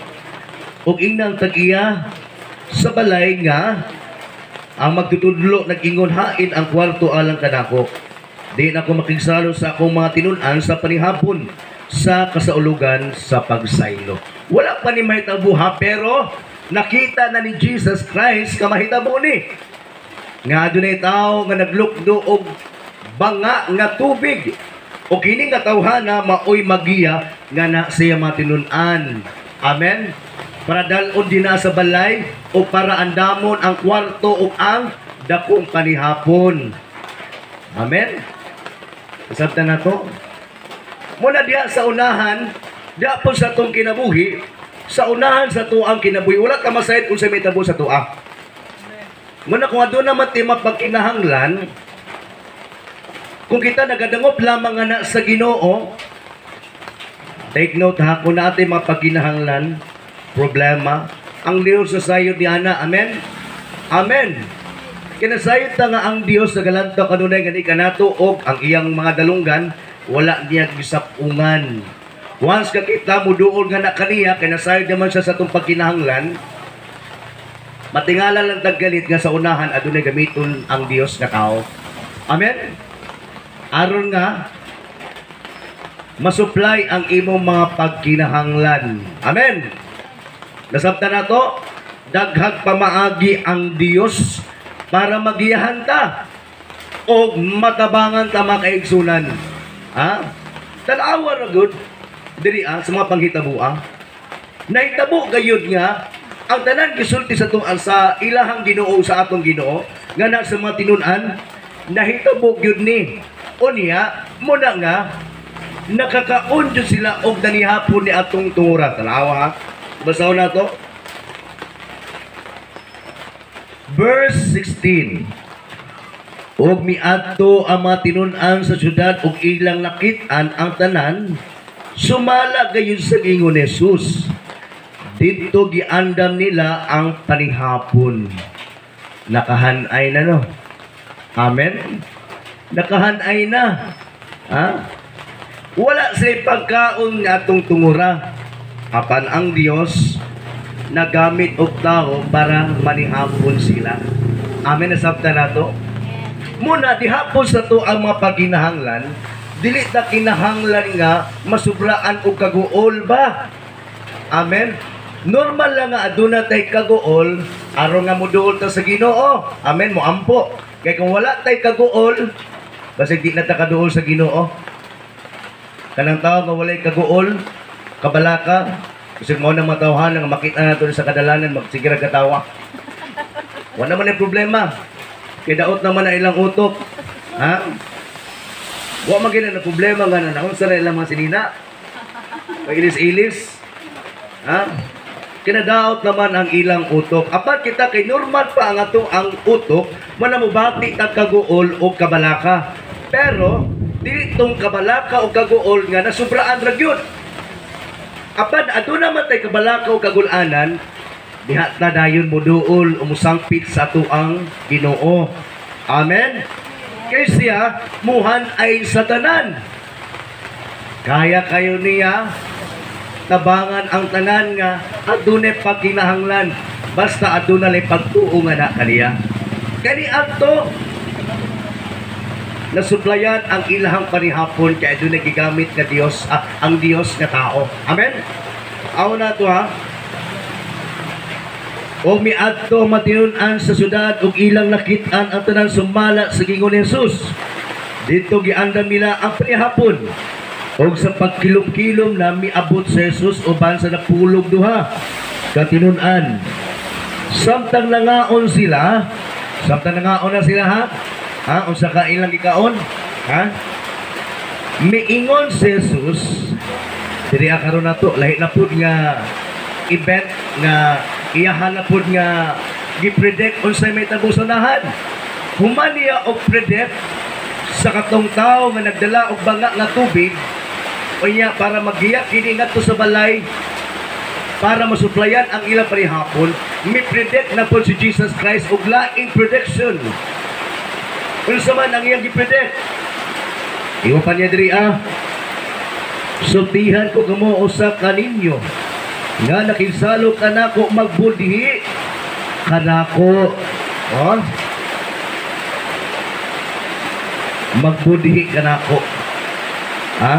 ug ingna ang tag-iya sa balay nga ang magtutudlo nag-ingon, hain ang kwarto alang kanako, diin ako makigsalo sa akong mga tinun-an sa panihapon sa kasaulugan sa pagsaylo." Wala pa ni mahitabo ha, pero nakita na ni Jesus Christ ka mahitabo ni. Nga adunay tao nga naglukdo og banga nga tubig. O kini nga tawhana maoy magiya nga na siya mga tinun-an. Amen. Para dalon din na sa balay o para andamon ang kwarto o ang dakong panihapon. Amen. Kasabtan na to. Muna diha sa unahan, diha po sa atong kinabuhi, sa unahan sa tuang kinabuhi, wala ka masayod kung sa may tabo sa tua. Muna kung aduna man ti mapagkinahanglan, kung kita nagadangop lamang nga na sa Ginoo, take note ha, kung natin mapagkinahanglan, problema, ang Dios sa sayod ni ana, amen? Amen. Kinasayod ta nga ang Dios nagalantaw kanunay nga kanato og ang iyang mga dalunggan wala niya gisapungan. Once ka kita mo duol nga na kaniya, kinasayod naman siya sa atong pagkinahanglan, matingala lang taggalit nga sa unahan adunay gamiton ang Dios nga tao. Amen? Aron nga masupply ang imong mga pagkinahanglan. Amen. Nasabtan na to, daghag pamaagi ang Dios para magiyahan ta o matabangan ta, mga kaigsunan. Ha? Tan-awa ra gud diri sa mga panghitabo. Nahitabo gayud nga ang tanan gisulti sa tuang sa ilahang Ginoo, sa atong Ginoo nga na sa mga tinun-an, nahitabo gyud ni. Unya muna nga nakakaon jud sila og nanihapon ni atong tungura. Tanawa ha. Basahon na to. Verse 16. Ug miadto ang mga tinun-an sa syudad ug ilang nakit-an ang tanan sumala gayud sa giingon ni Jesus. Didto giandam nila ang panihapon. Nakahanay na, no? Amen? Nakahanay na. Ha? Wala sa pagkaon nga atong tungura. Apan ang Dios nagamit og tao para manihapon sila. Amen, nasabtan nato. Muna dihapon sa to ang mga pagkinahanglan, dili ta kinahanglan nga masubraan og kaguol ba. Amen. Normal lang nga aduna tay kaguol aron nga moduol ta sa Ginoo. Amen, moampo. Kay kung wala tay kaguol, basig di na ta kaduol sa Ginoo. Kanang tao nga walay kaguol, kabalaka, kasi mo na matawhan nga makita nato sa kadalanan magsigira katawa. Wala man ay problema. Kay daot naman na ilang utok. Ha? Wa man gina na problema nga na naunsa na ilang mga sinina. Pag-ilis-ilis. Ha? Kinadaot naman ang ilang utok. Apan kita kay normal pa ang ato ang utok, manamubati tag kaguol o kabalaka. Pero dili tong kabalaka o kaguol nga nasubraan ra gyud. Apan aduna man tay kabalaka o kagulanan, diha ta dayon moduol o mosangpit sa atuang Ginoo. Amen. Kay siya muhan ay sa tanan. Kaya kayo niya tabangan ang tanan nga adunay pagkinahanglan. Basta aduna lay pagtuo nga na kaniya. Kani adto nasuplayan ang ilahang panihapon kay aduna gigamit nga Dios, ang Dios nga tao. Amen. Aw na to ha. O miadto matinun-an sa syudad ug ilang nakit-an ang tanan sumala sa gingon ni Jesus. Dito giandam nila ang panihapon. Og sa pagkilom-kilom na miabot sa Jesus uban sa napulog duha katinun-an. Samtang nangaon sila, samtang nangaon na sila ha? Ha? Unsa ka ilang gikaon? Ha? Miingon si Jesus, diri karon nato lahi na pud nga event nga iyahan na pud nga gi-predict unsay may tabo sa unahan. Human niya og predict sa katong tawo nga nagdala og banga nga tubig unya para magiyak kini ngadto sa balay para masuplayan ang ilang panihapon. Mi-predict na po si Jesus Christ og laing prediction. Unsa man ang iyang gi-predict? Ingon pa niya diri ah. Sultihan ko kamo usa kaninyo nga nakinsalo kanako magbudhi kanako. Oh? Magbudhi kanako. Ha?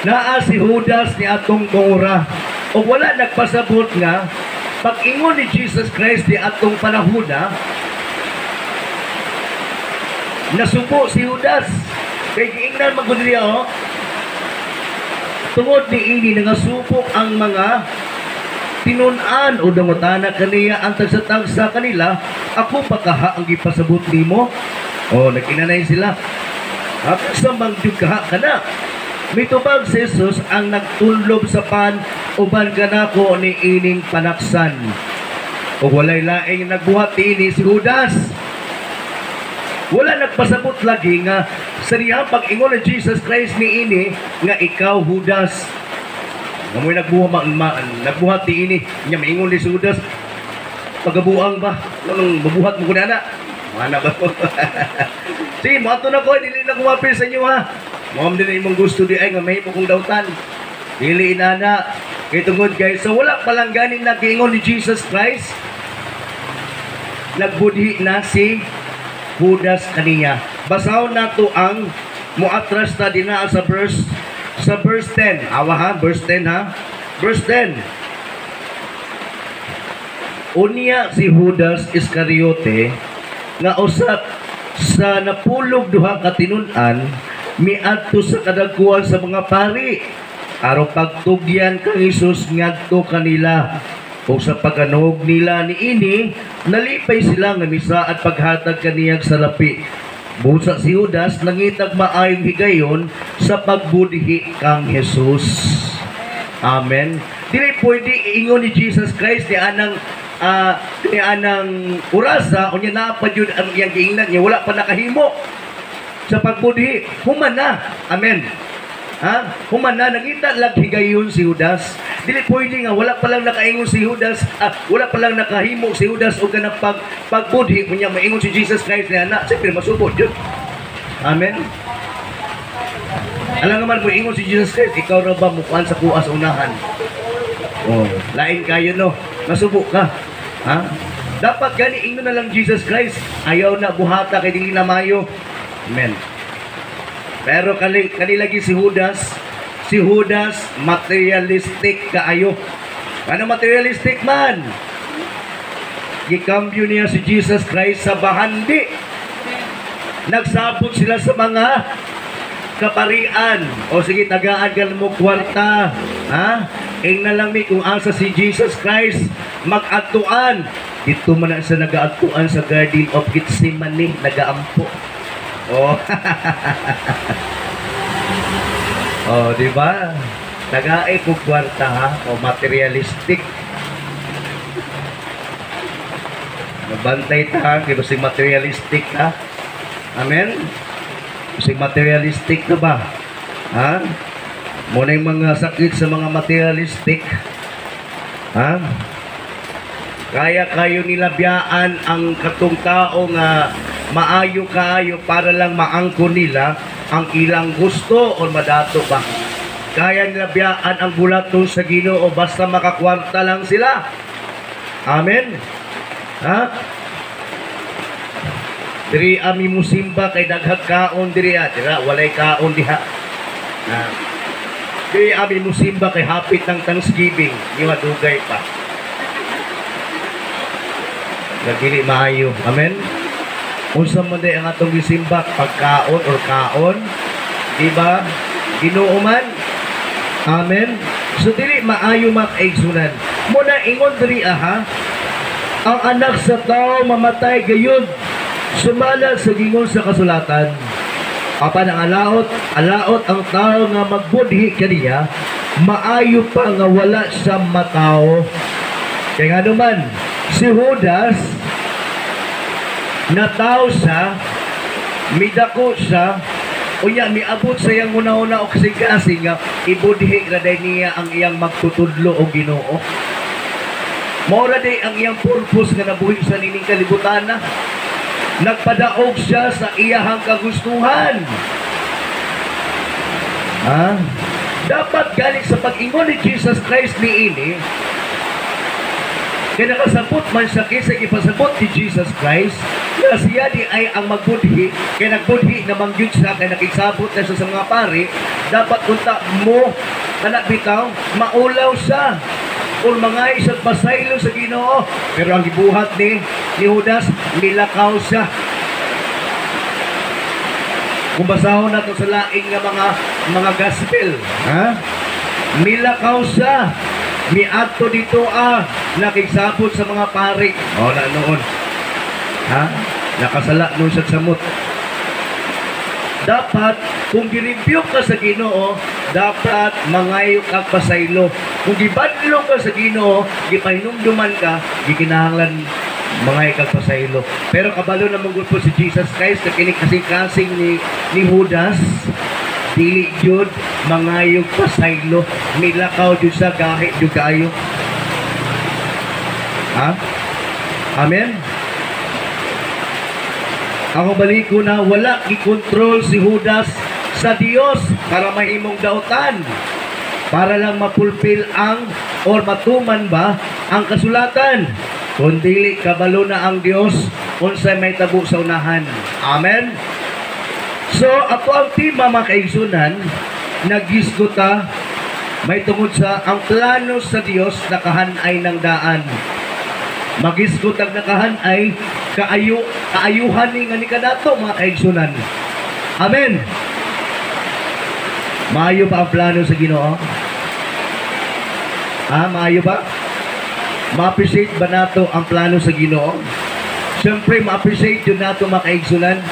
Naa si Judas ni atong tungura. O wala nagpasabot nga pag-ingon ni Jesus Christ ni atong panahuna, nasubo si Judas. Kay giingnan man gud niya oh. Tungod ni ini nangasubo ang mga tinun-an o dangutana kaniya ang tagsa-tagsa kanila, ako pa kaha ang gipasabot nimo. O nag-inanay sila. At sa mangyud kaha kana. Mitubag si Jesus ang nagtunlob sa pan uban kanako ni ining panaksan. O walay laing nagbuhat ini si Judas. Wala nagpasabot lagi nga sa dihang pag-ingon ni Jesus Christ ni ini nga ikaw Judas. Ngamoy nagbuhat ni ini nya maingon ni si Judas pagabuang ba nung mabuhat mo kunana. Mana ba? Sige, moadto na ko, dili na kumapil sa inyo ha. Mao man din imong gusto di ay nga mahimo kong dautan. Dili inana. Kay tungod guys, so wala pa lang ganing nagiingon ni Jesus Christ, nagbudhi na si Judas kaniya. Basahon nato ang muatras ta dinaa sa verse 10. Awa ha, verse 10 ha. Verse 10. Unya si Judas Iscariote nga usa sa napulog duha ka tinun-an miadto sa kadagkuan sa mga pari aron pagtugyan kang Hesus ngadto kanila. O sa paganog nila niini, nalipay sila nga misa at paghatag kaniyang salapi. Busa si Judas nangitag maayong higayon sa pagbudhi kang Jesus. Amen. Dili pwede iingon ni Jesus Christ ni anang orasa unya naa pa jud ang iyang giingnan niya, wala pa nakahimo sa pagbudhi. Human na. Amen. Ha? Human na nangita lag higayon si Judas. Dili pwede nga wala pa lang nakaingon si Judas, wala pa lang nakahimo si Judas og kanang pagbudhi unya maingon si Jesus Christ niya na, siyempre masubod jud. Amen. Alam naman mo ingon si Jesus Christ, ikaw ra ba mukuan sa kuas unahan? Oh, lain kayo no. Masubo ka. Ha? Dapat gani ingon na lang Jesus Christ, ayaw na buhata kay dili na mayo. Amen. Pero kanilagi si Judas materialistic kaayo. Ano materialistic man? Gikambyo niya si Jesus Christ sa bahandi. Nagsabot sila sa mga kaparian. O sige, tagaan ka mo kwarta. Ha? Ingna lang mi kung asa si Jesus Christ mag-adtuan. Dito man na siya nagaadtuan sa Garden of Gethsemane, nagaampo. Oh. Oh, di ba? Nagaay ko kwarta ha, o materialistic. Nabantay ta, kay basig materialistic ha. Amen. Basig materialistic na ba? Ha? Muna yung mga sakit sa mga materialistic. Ha? Kaya kayo nila biyaan ang katong tao nga maayo kaayo para lang maangko nila ang ilang gusto o madato ba. Kaya nila biyaan ang bulaton sa Ginoo basta makakwarta lang sila. Amen. Ha? Diri ami musimba kay daghang kaon diri ah. Dira walay kaon diha. Ha. Diri ami musimba kay hapit ng Thanksgiving, di dugay pa. Nagdili maayo. Amen. Unsa man day ang atong gisimba, pagkaon or kaon, di ba? Ginoo man. Amen. So dili maayo mga kaigsunan. Muna ingon diri aha, ang anak sa tao mamatay gayud sumala sa gingon sa kasulatan. Apan ang alaot, alaot ang tao nga magbudhi kaniya, maayo pa nga wala sa matao. Kaya nga naman, si Judas, nataw siya, midako siya, unya miabot sa iyang una-una o kasing-kasing nga ibudhi ra day niya ang iyang magtutudlo o Ginoo. Mao ra day ang iyang purpose nga nabuhi sa nining kalibutan na. Nagpadaog siya sa iyahang kagustuhan. Ha? Dapat galing sa pag-ingon ni Jesus Christ niini, kaya nakasabot man siya kaysa ipasabot ni Jesus Christ na siya di ay ang magbudhi, kaya nagbudhi na mangyud siya, kaya nakisabot na siya sa mga pari, dapat unta mo kanak bitaw, maulaw siya o mga isa't pasaylo sa Ginoo. Pero ang gibuhat ni Judas, nilakaw siya. Kung basahon nato sa laing nga mga gospel, ha? Nilakaw siya. Miadto dito nakigsabot sa mga pari. O na noon. Ha? Nakasala noon sa samot. Dapat kung gireview ka sa Ginoo, dapat mangayo kag pasaylo. Kung gibadlong ka sa Ginoo, gipahinumduman ka, gikinahanglan mangayo kag pasaylo. Pero kabalo na mong po si Jesus Christ na kini kasing-kasing ni Judas, dili jud mangayog pasaylo, milakaw jud sa gahi jud kaayo. Ha? Amen. Ako balik ko na wala gikontrol si Judas sa Dios para mahimong dautan, para lang mapulpil ang or matuman ba ang kasulatan. Kung dili kabalo na ang Dios unsay may tabo sa unahan. Amen. So ato ang tema mga kaigsunan, nagisguta may tungod sa ang plano sa Dios nakahanay ng daan. Magisgot ang nakahanay kaayuhan ni nga ni kanato mga kaigsunan. Amen. Maayo ba ang plano sa Ginoo? Ha, maayo ba? Ma-appreciate ba nato ang plano sa Ginoo? Siyempre, ma-appreciate yun nato mga kaigsunan.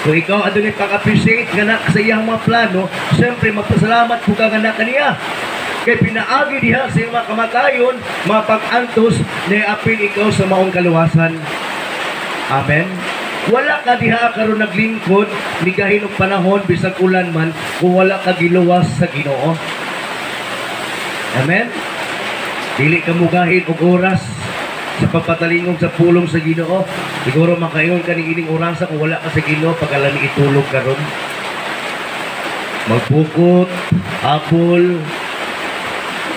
Kung ikaw adunay pag-appreciate nga na sa iyang mga plano, siyempre magpasalamat po ka nga na kaniya. Kay pinaagi diha sa iyong mga kamatayon, mga pag-antos, na apil ikaw sa maong kaluwasan. Amen. Wala ka diha karon naglingkod, migahin og panahon bisag ulan man, kung wala ka giluwas sa Ginoo. Amen. Dili ka mugahin og oras sa pagpatalingog sa pulong sa Ginoo. Siguro makaingon ka ni ining orasa kung wala ka sa Ginoo pagkalami itulog karon. Magpukot, apple,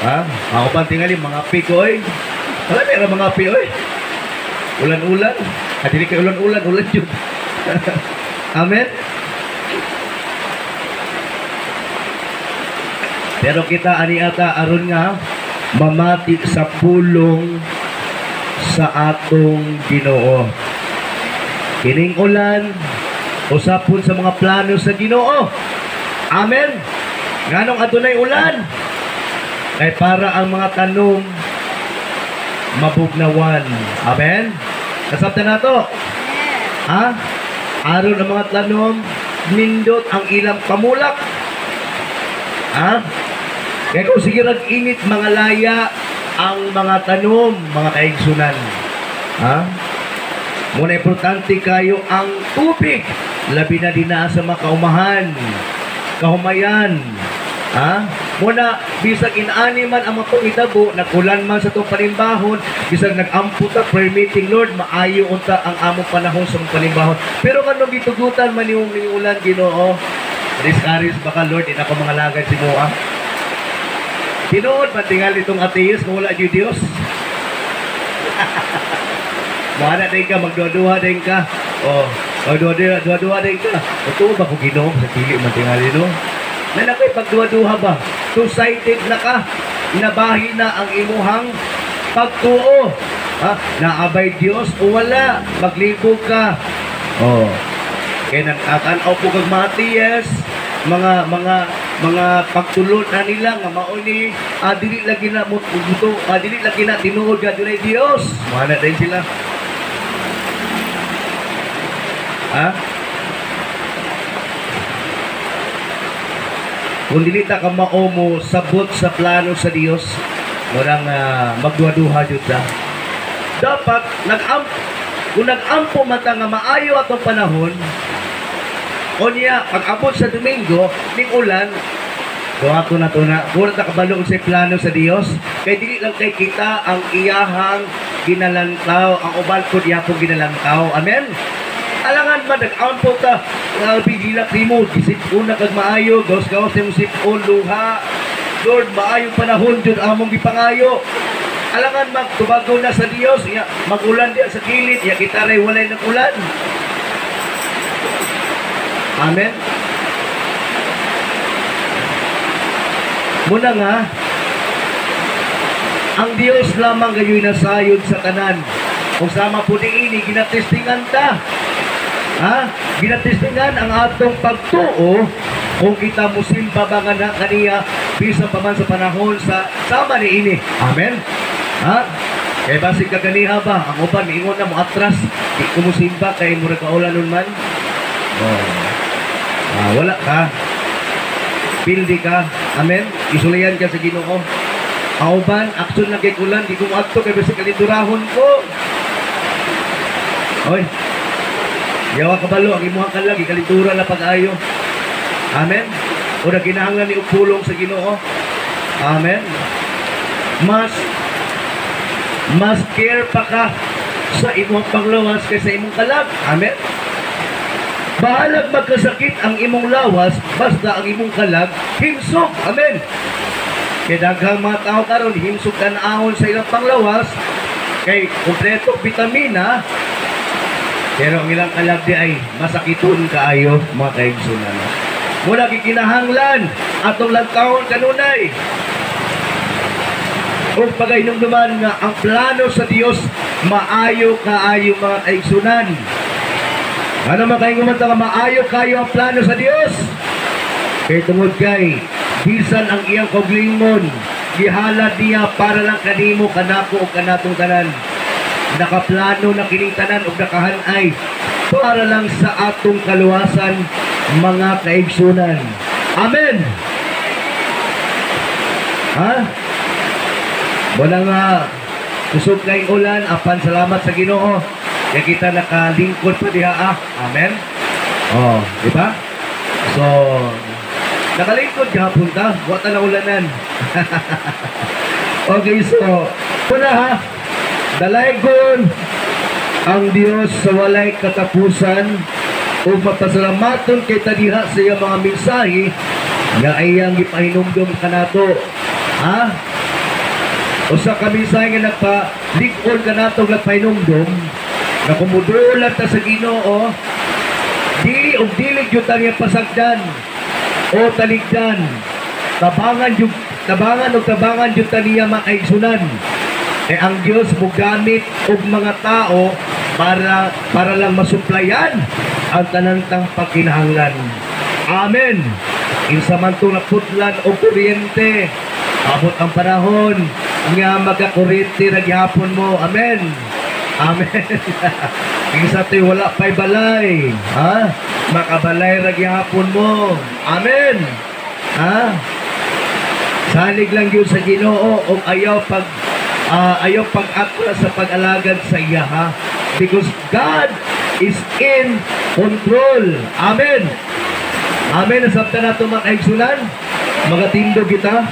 ha? Ako pa tingali mga piko oy. Wala na mga pi oy. Ulan-ulan. At dili kay ulan-ulan, ulan jud. Amen. Pero kita ani ata aron nga mamati sa pulong sa atong Ginoo. Kining ulan usapon sa mga plano sa Ginoo. Amen. Nganong adunay ulan? Kay para ang mga tanom mabugnawan. Amen. Kasabtan nato. Ha? Aron ang mga tanom nindot ang ilang pamulak. Ha? Kaya kung sige init mga laya ang mga tanom, mga kaigsunan. Ha? Muna importante kayo ang tubig. Labi na dinaa sa mga kaumahan, kahumayan. Ha? Muna, bisag inaani man ang mga pangitabo, nagkulan man sa itong panimbahon, bisag nag-ampo ta, prayer meeting, Lord, maayo unta ang among panahon sa mga panimbahon. Pero kanong gitugutan man yung ulan, Ginoo, riskaris baka, Lord, di na ako mga lagad si Moa. Tinuod man tingali itong atheist kung wala yung Diyos. Moana din ka, magduha-duha din ka. Oh, magduha-duha din ka. Ito ba kung Ginoo sa dili man tingali no? Nanakoy pagduha-duha ba? Two-sided na ka. Nabahi na ang imuhang pagtuo. Ha? Naabay Dios o wala? Maglibog ka. Oh. Kaya nagkakanaw po kag Matias, mga pagtulon na nila nga mao ni dili lagi na mo dili lagi na tinuod nga dunay Dios. Moana din sila. Ha? Kung dili ta ka mao mo sabot sa plano sa Dios, murang magduha-duha jud ta. Dapat kung nag-ampo mata nga maayo atong panahon, unya pag-abot sa Domingo ning ulan, duha ko na to na, mura ta kabalo sa plano sa Dios, kay dili lang kay kita ang iyahang ginalantaw, ang uban ko diha pong ginalantaw. Amen. Alangan man nag-ampo ta, pigilak nimo, gisip-on na kag maayo, gawas-gawas nimo sip-on luha. Lord, maayong panahon jud among gipangayo. Alangan magtubago na sa Dios, iya magulan diha sa kilid, iya kita ray walay nag-ulan. Amen. Muna nga ang Dios lamang gayoy nasayod sa tanan. Kung sama po niini ginatestingan ta. Ha? Ginatestingan ang atong pagtuo kung kita musimba ba nga na kaniya bisan pa man sa panahon sa sama niini. Amen. Ha? Kay basig kaganiha ba ang uban miingon na mo atras, di ko musimba kay murag kaulan nun man. Oh. Wala ka. Pildi ka. Amen. Isulayan ka sa Ginoo. Ang uban aksyon lang kay ulan, di ko moadto kay basig kalindurahon ko. Oy. Yawa kabalo ang imuhang kalag ikalindura na pag-ayo. Amen. O kinahanglan ni upulong sa Ginoo. Amen. Mas care pa ka sa imong panglawas kaysa imong kalag. Amen. Bahalag magkasakit ang imong lawas basta ang imong kalag himsog. Amen. Kay daghang mga tao karon himsog tan-ahon sa ilang panglawas kay kompleto bitamina, pero ang ilang kalag di ay masakiton kaayo mga kaigsunan. Muna gikinahanglan atong lantawon kanunay. O pagaynom-duman nga ang plano sa Dios maayo kaayo mga kaigsunan. Ano man kayong kumanta nga maayo kayo ang plano sa Dios? Kay tungod kay bisan ang iyang kaugalingon gihalad niya para lang kanimo, kanako o kanatong tanan. Nakaplano na kining tanan og nakahanay para lang sa atong kaluwasan mga kaigsunan. Amen. Ha? Wala nga kusog kay ulan, apan salamat sa Ginoo kay kita nakalingkod pa diha. Ah. Amen. Oh, di ba? So nakalingkod gihapon ta, wa ta na ulanan. Okay, so una ha, dalaygon ang Dios sa walay katapusan ug mapasalamaton kay ta diha sa iyang mga mensahe nga iyang gipahinumdom kanato. Ha? Usa ka mensahe nga nagpalig-on kanato nagpahinumdom nga kumudulat ta sa Ginoo, dili og dili gyud ta niya pasagdan o taligdan. Tabangan gyud, tabangan og tabangan gyud ta niya makaigsunan. Eh ang Dios mogamit og mga tao para lang masuplayan ang tanan tang pagkinahanglan. Amen. Insa man tong naputlan og kuryente, abot ang panahon nga magakuryente ra gihapon mo. Amen. Amen. Kinsa to'y wala pa'y balay, ha? Makabalay ra gihapon mo. Amen. Ha? Salig lang gyud sa Ginoo og ayaw pag ayaw pag-atras sa pag-alagad sa iya, ha? Because God is in control. Amen. Amen. Nasabtan nato mga kaigsunan, magatindog kita.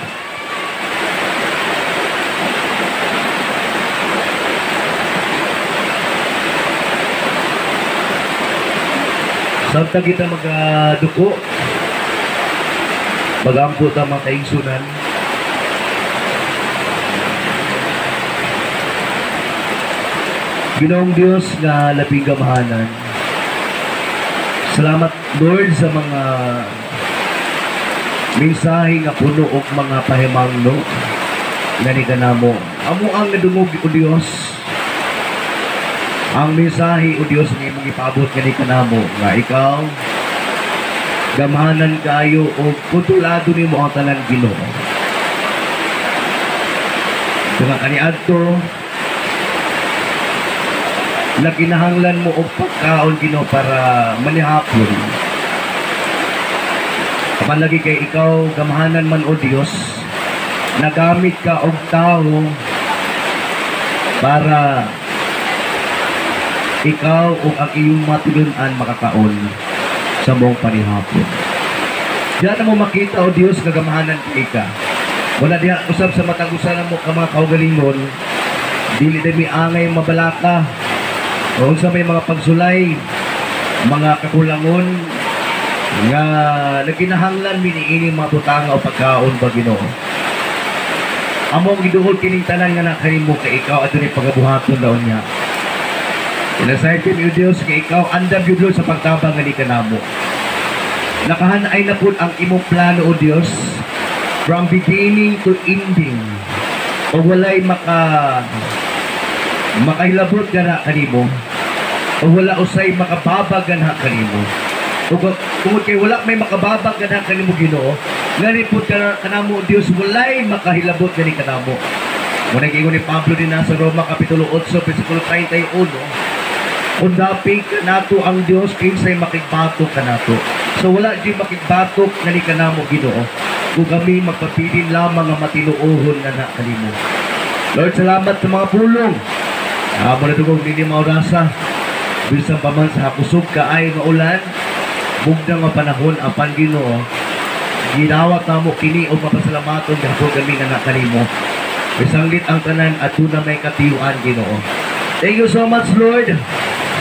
Samtang kita magaduko, magampo ta mga kaigsunan. Ginoong Dios nga labing gamahanan. Salamat Lord sa mga mensahe nga puno og mga pahimangno nga nikanamo. Amo ang nadungog o Dios ang mensahe o Dios nga imong ipaabot nga nikanamo nga ikaw gamahanan kayo o kontrolado nimo ang tanan Ginoo. Nga kaniadto nakinahanglan mo og pagkaon Ginoo para manihapon. Apan lagi kay ikaw gamahanan man o Dios, nagamit ka og tawo para ikaw o ang iyong matulun-an makakaon sa mong panihapon. Diyan na mo makita o Dios nga gamahanan kay ka. Wala diha usab sa matag usa namo ka mga kaugalingon, dili dami angay mabalaka o unsa may mga pagsulay, mga kakulangon nga nagkinahanglan mi niini mga butanga o pagkaon ba Ginoo. Among giduol kining tanan nga nakanimo kay ikaw adunay pagabuhaton daon niya. Inasayad kami o Dios kay ikaw andam gyud Lord sa pagtabang nga ni kanamo. Nakahanay na pud ang imong plano o Dios from beginning to ending. O walay makahilabot gana kanimo o wala usay makababag gana kanimo. O tungod kay wala may makababag gana kanimo Ginoo, ngani pud kanamo Dios walay makahilabot gani kanamo. Muna giingon ni Pablo din sa Roma kapitulo 8 bersikulo 31, kung dapig kanato ang Dios kinsay makigbatok kanato. So wala di makigbatok ngani kanamo Ginoo, kung kami magpapilin lamang nga matinuohon nga na kanimo. Lord, salamat sa mga pulong. Amo na tugog nini maurasa. Bisan pa man sa kusog kaay nga ulan, bugna nga panahon apan Ginoo, ginawat namo kini og mapasalamaton gihapon kami nga na kanimo. Bisanglit ang tanan aduna may katiyuan Ginoo. Thank you so much Lord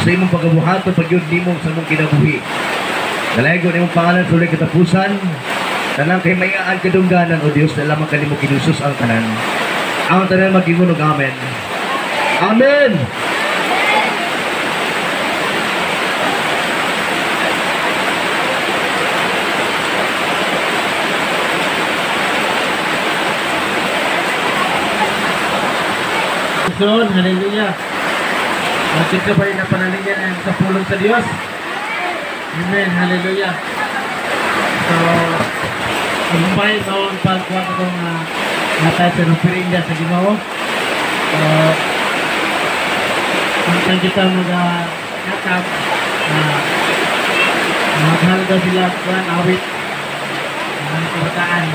sa imong pagabuhaton pagyud nimo sa among kinabuhi. Dalaygon imong pangalan sa walay katapusan. Tanang kay mayaan kadungganan o Dios, na lamang kanimo kinusos ang tanan. Ang tanan mag-ingon og amen. Amen. So, hallelujah. Kita ba yung napanalingan sa pulong sa Diyos? Amen, hallelujah. So, Mumbai noon pagkuha ko itong natay sa Nupirinda sa Ginoo. So, hanggang kita mag-nakap, maghalaga sila kuhan awit ng kabataan.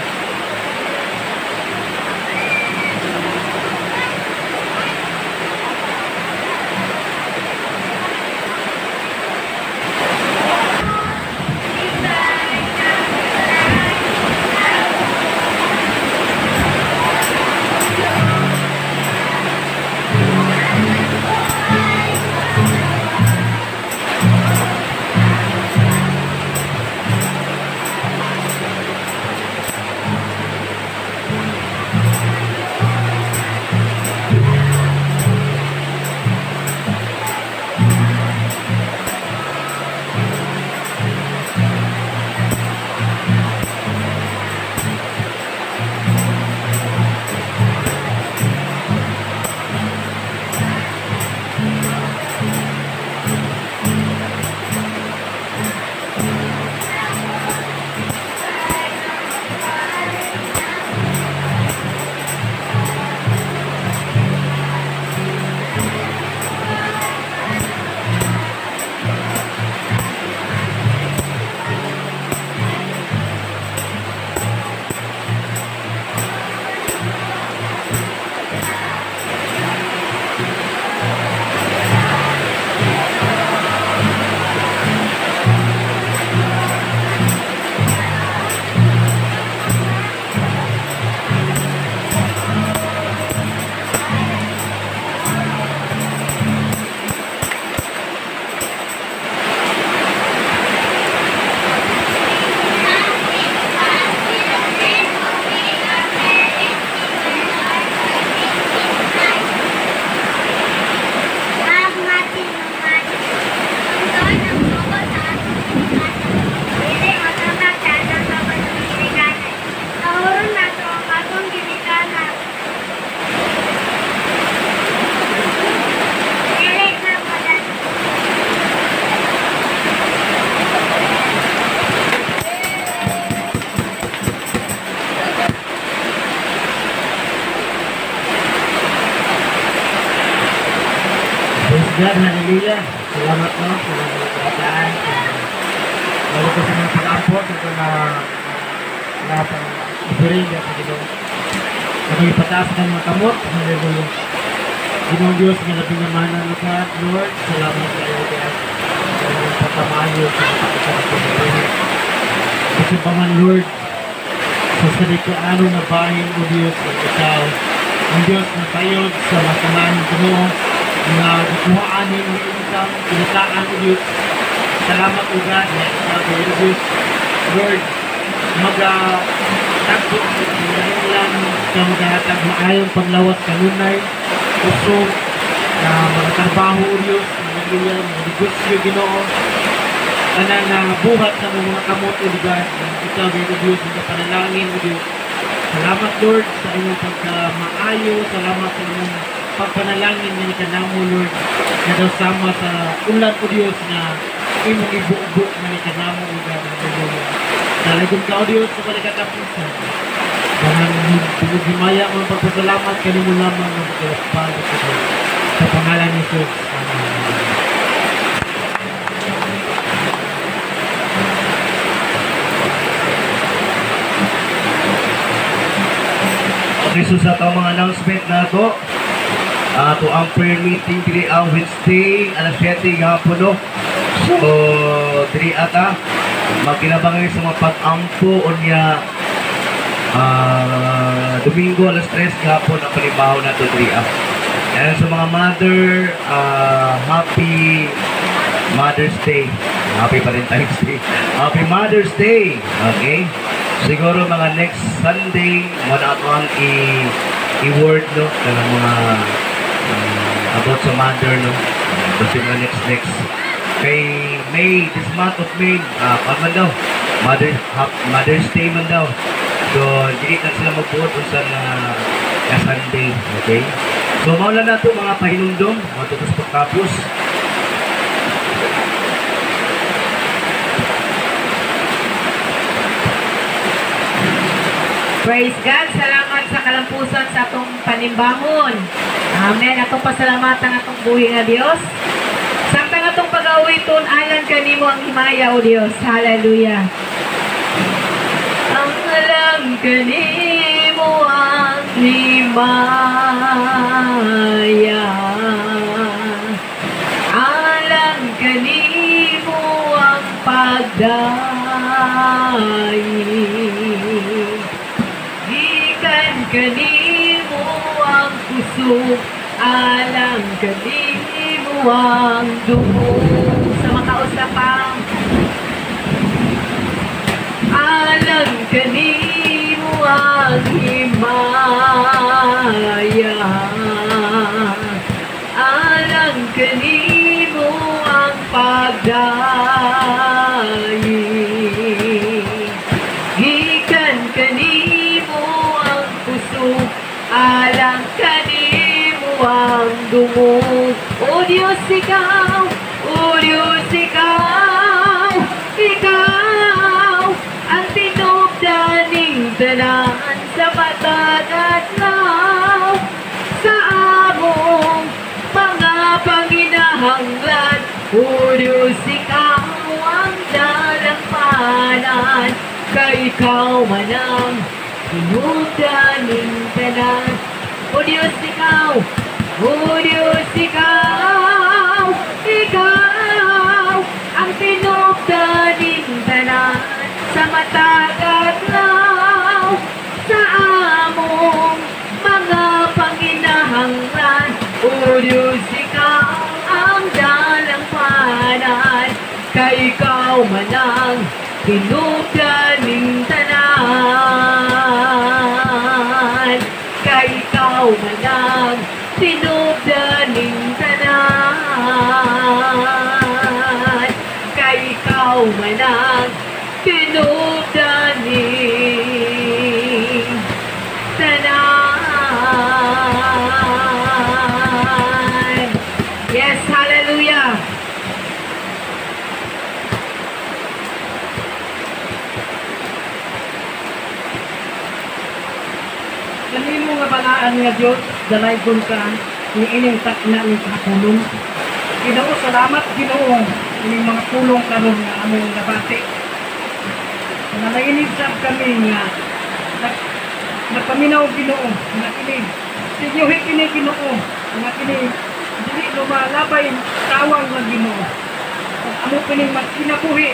God, hallelujah. Salamat no, sa mga kabataan. Lalo ko sa mga pag-ampo, sa mga pang-offering sa Ginoo. Kami ipataas ng mga kamot, hallelujah. Ginoong Diyos, nga labing namanan mo ka, Lord, salamat sa iyo, God. Sa iyong pagkamayo sa mga pagkakabuhi. Kasi pa man, Lord, sa salikaano na bahin o Diyos, ang ikaw, ang Diyos na tayod sa masamahan ng Ginoo, nga gikuhaan nimo income, kinataan o Diyos. Salamat o God, na ikaw, o Diyos, Lord, magatagpo lang ka maghatag maayong panglawas kanunay, kusog, na mga trabaho o Diyos, hallelujah, mga negosyo Ginoo, kanang buhat sa mga kamot o God, ikaw o Diyos, mga panalangin o Diyos. Salamat Lord sa inyong pagkamaayo, salamat sa inyong pagpanalangin nga nikanamo Lord, na daw sama sa ulan o Diyos na imong ibubo nga nikanamo o God, hallelujah. Dalagon ka o Diyos sa palikatapusan. Dangan himaya ang pagpasalamat kanimo lamang ng pagkalapag sa Diyos. Sa pangalan ni Jesus. Amen. Okay, so sa itong mga announcement na ito, ato ang prayer meeting diri ang Wednesday, alas 7 gahapon, no? So, diri ata, magkinabangay sa mga pag-ampo o niya Domingo, alas 3 gahapon ang panibaho na ito diri. And sa mga mother, happy Mother's Day. Happy Valentine's Day. Happy Mother's Day. Okay? Siguro mga next Sunday, muna ako ang i-word, no? Kanang mga about sa mother, no? Kasi mga next. Kay May, this month of May, man daw? Mother's Day man daw. So, dili na sila magbuot unsa na Sunday. Okay? So, maula na ito mga pahinumdom. Matutos pagkapos. Praise God. Salamat sa kalampusan sa atong panimbahon. Amen. Atong pasalamatan atong buhi nga Dios. Samtang atong pag-awiton, alan kanimo ang himaya o Dios. Hallelujah. Ang alam kanimo ang himaya. Alam kanimo ang pagdaig. Kanimo ang kusog, alam kanimo ang dugo. Sa makausapang alam kanimo ang himaya. Alam kanimo ang pagdaig. Gikan kanimo ang kusog, alang kanimo ang dumog. O Diyos, ikaw, O Diyos, ikaw, ikaw ang tinubdaning tanan sa matag adlaw, sa among mga panginahanglan. O Diyos, ikaw ang dalampanan, kay ikaw man ang tinubdaning tanan. O Diyos, ikaw, O Diyos, ikaw, ikaw ang tinubdaning tanan sa matag adlaw, sa among mga panginahanglan. O Diyos, ikaw ang dalampanan, kay ikaw man ang tinubdaning tanan. Kay ikaw man ang tinubdaning tanan. Kay ikaw man ang tinubdaning tanan. Yes, hallelujah. Kanimo nga balaan nga Dios, dalaygon ka ni ining takna ni kahaponon. Ginoo, salamat Ginoo ining mga pulong karon nga among nabati. Nananginig sab kami nga nagpaminaw Ginoo nga kini sinyohi kini Ginoo nga kini dili lumalabay tawang lang Ginoo. Kung amo kining magkinabuhi,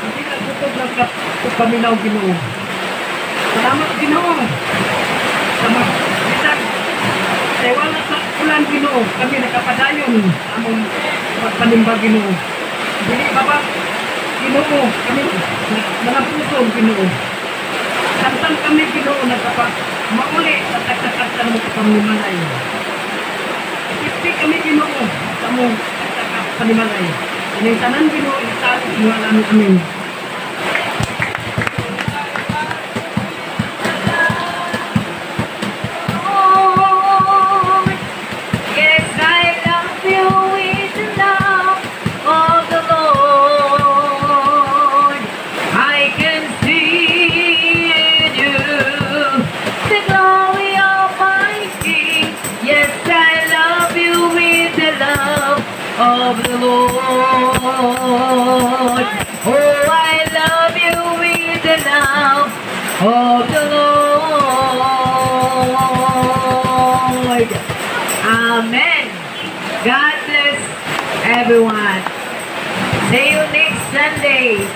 hindi lang butog lang paminaw Ginoo. Salamat Ginoo sa mga bisag kay wala sa ulan Ginoo, kami nakapadayon sa among pagpanimba Ginoo. Dili baba Ginoo, kami nalampuson Ginoo. Samtang kami Ginoo nagkapa mauli sa tagtakag sa among panimalay. Ipi kami Ginoo sa among tagtakag panimalay. Ining tanan Ginoo isalig ngalan amin. Lord. Yes, I love you with the love of the Lord. I can see in you the glory of my King. Yes, I love you with the love of the Lord. Oh, I love you with the love of the Lord. Amen. God bless everyone. See you next Sunday.